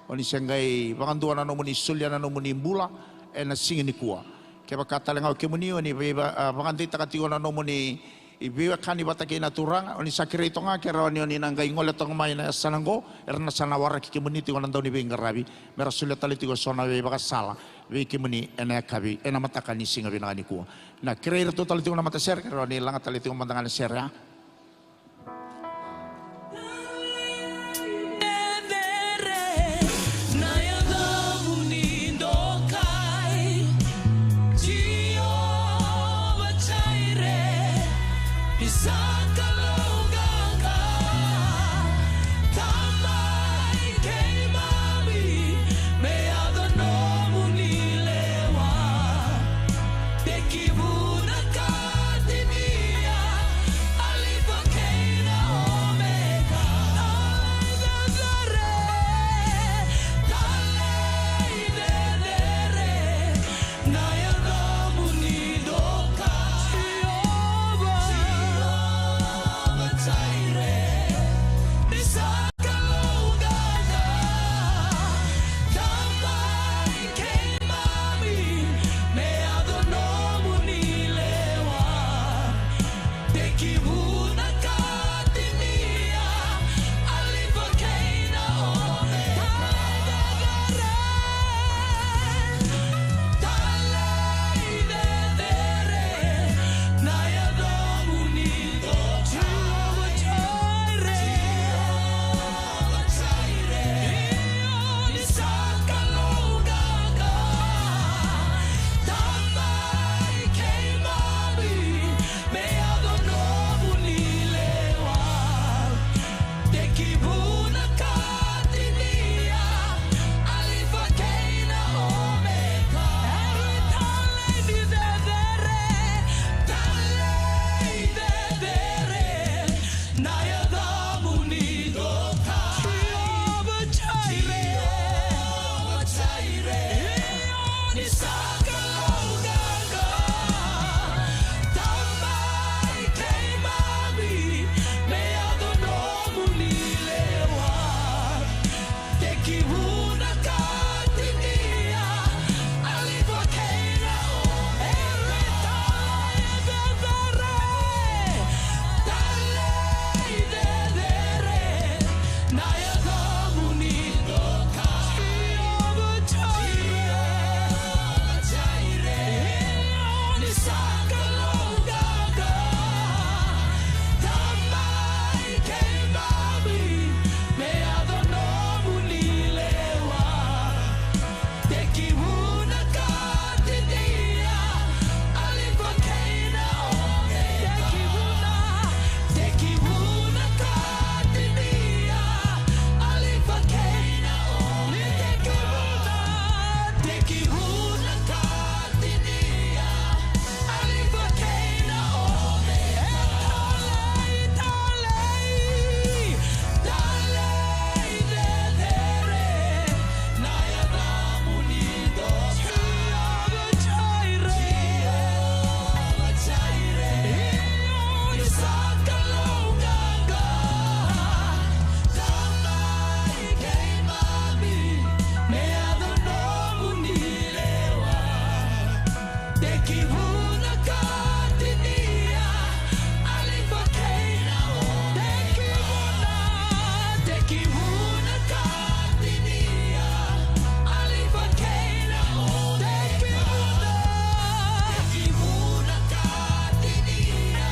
o ni se qai vakadua na nomuni solia na nomuni bula ena siga nikua. Kevaka tale ga o kemuni o ni vei, a, vakadeitaka tiko na nomuni veiwekani vata kei na Turaga, o ni sa kerei toka ga, ke rawa ni o ni na qai gole toka mai na yasana oqo, era na sa na waraki kemuni tiko na dauniveiqaravi me ra solia tale tiko eso na veivakasala vei kemuni ena yakavi, ena mataka ni siga vinaka nikua. Na kerei iratou tale tiko na matasere, ke rawa ni laga tale tiko mada ga na sere ya. Ni sa Kalou qaqa, Tamai keimami, me yaco nomuni lewa. Tekivuna ka tinia, Alifa kei na Omeka. Talei cecere, na yacamuni dokai. Jehovah Jireh. Jehovah Jireh. Ni sa Kalou qaqa, Tamai keimami, me yaco nomuni lewa. Tekivuna ka tinia, Alifa kei na Omeka. Tekivuna, tekivuna ka tinia, Alifa kei na Omeka. Tekivuna, tekivuna ka tinia, Alifa kei na Omeka. E talei, talei, talei cecere, na yacamuni dokai. Jehovah Jireh. Jehovah Jireh. Io. Ni sa Kalou qaqa, Tamai keimami, me yaco nomuni lewa. Tekivuna ka tinia, Alifa kei na Omeka. Tekivuna, tekivuna ka tinia, Alifa kei na Omeka. Tekivuna, tekivuna ka tinia,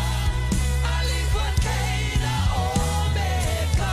Alifa kei na Omeka.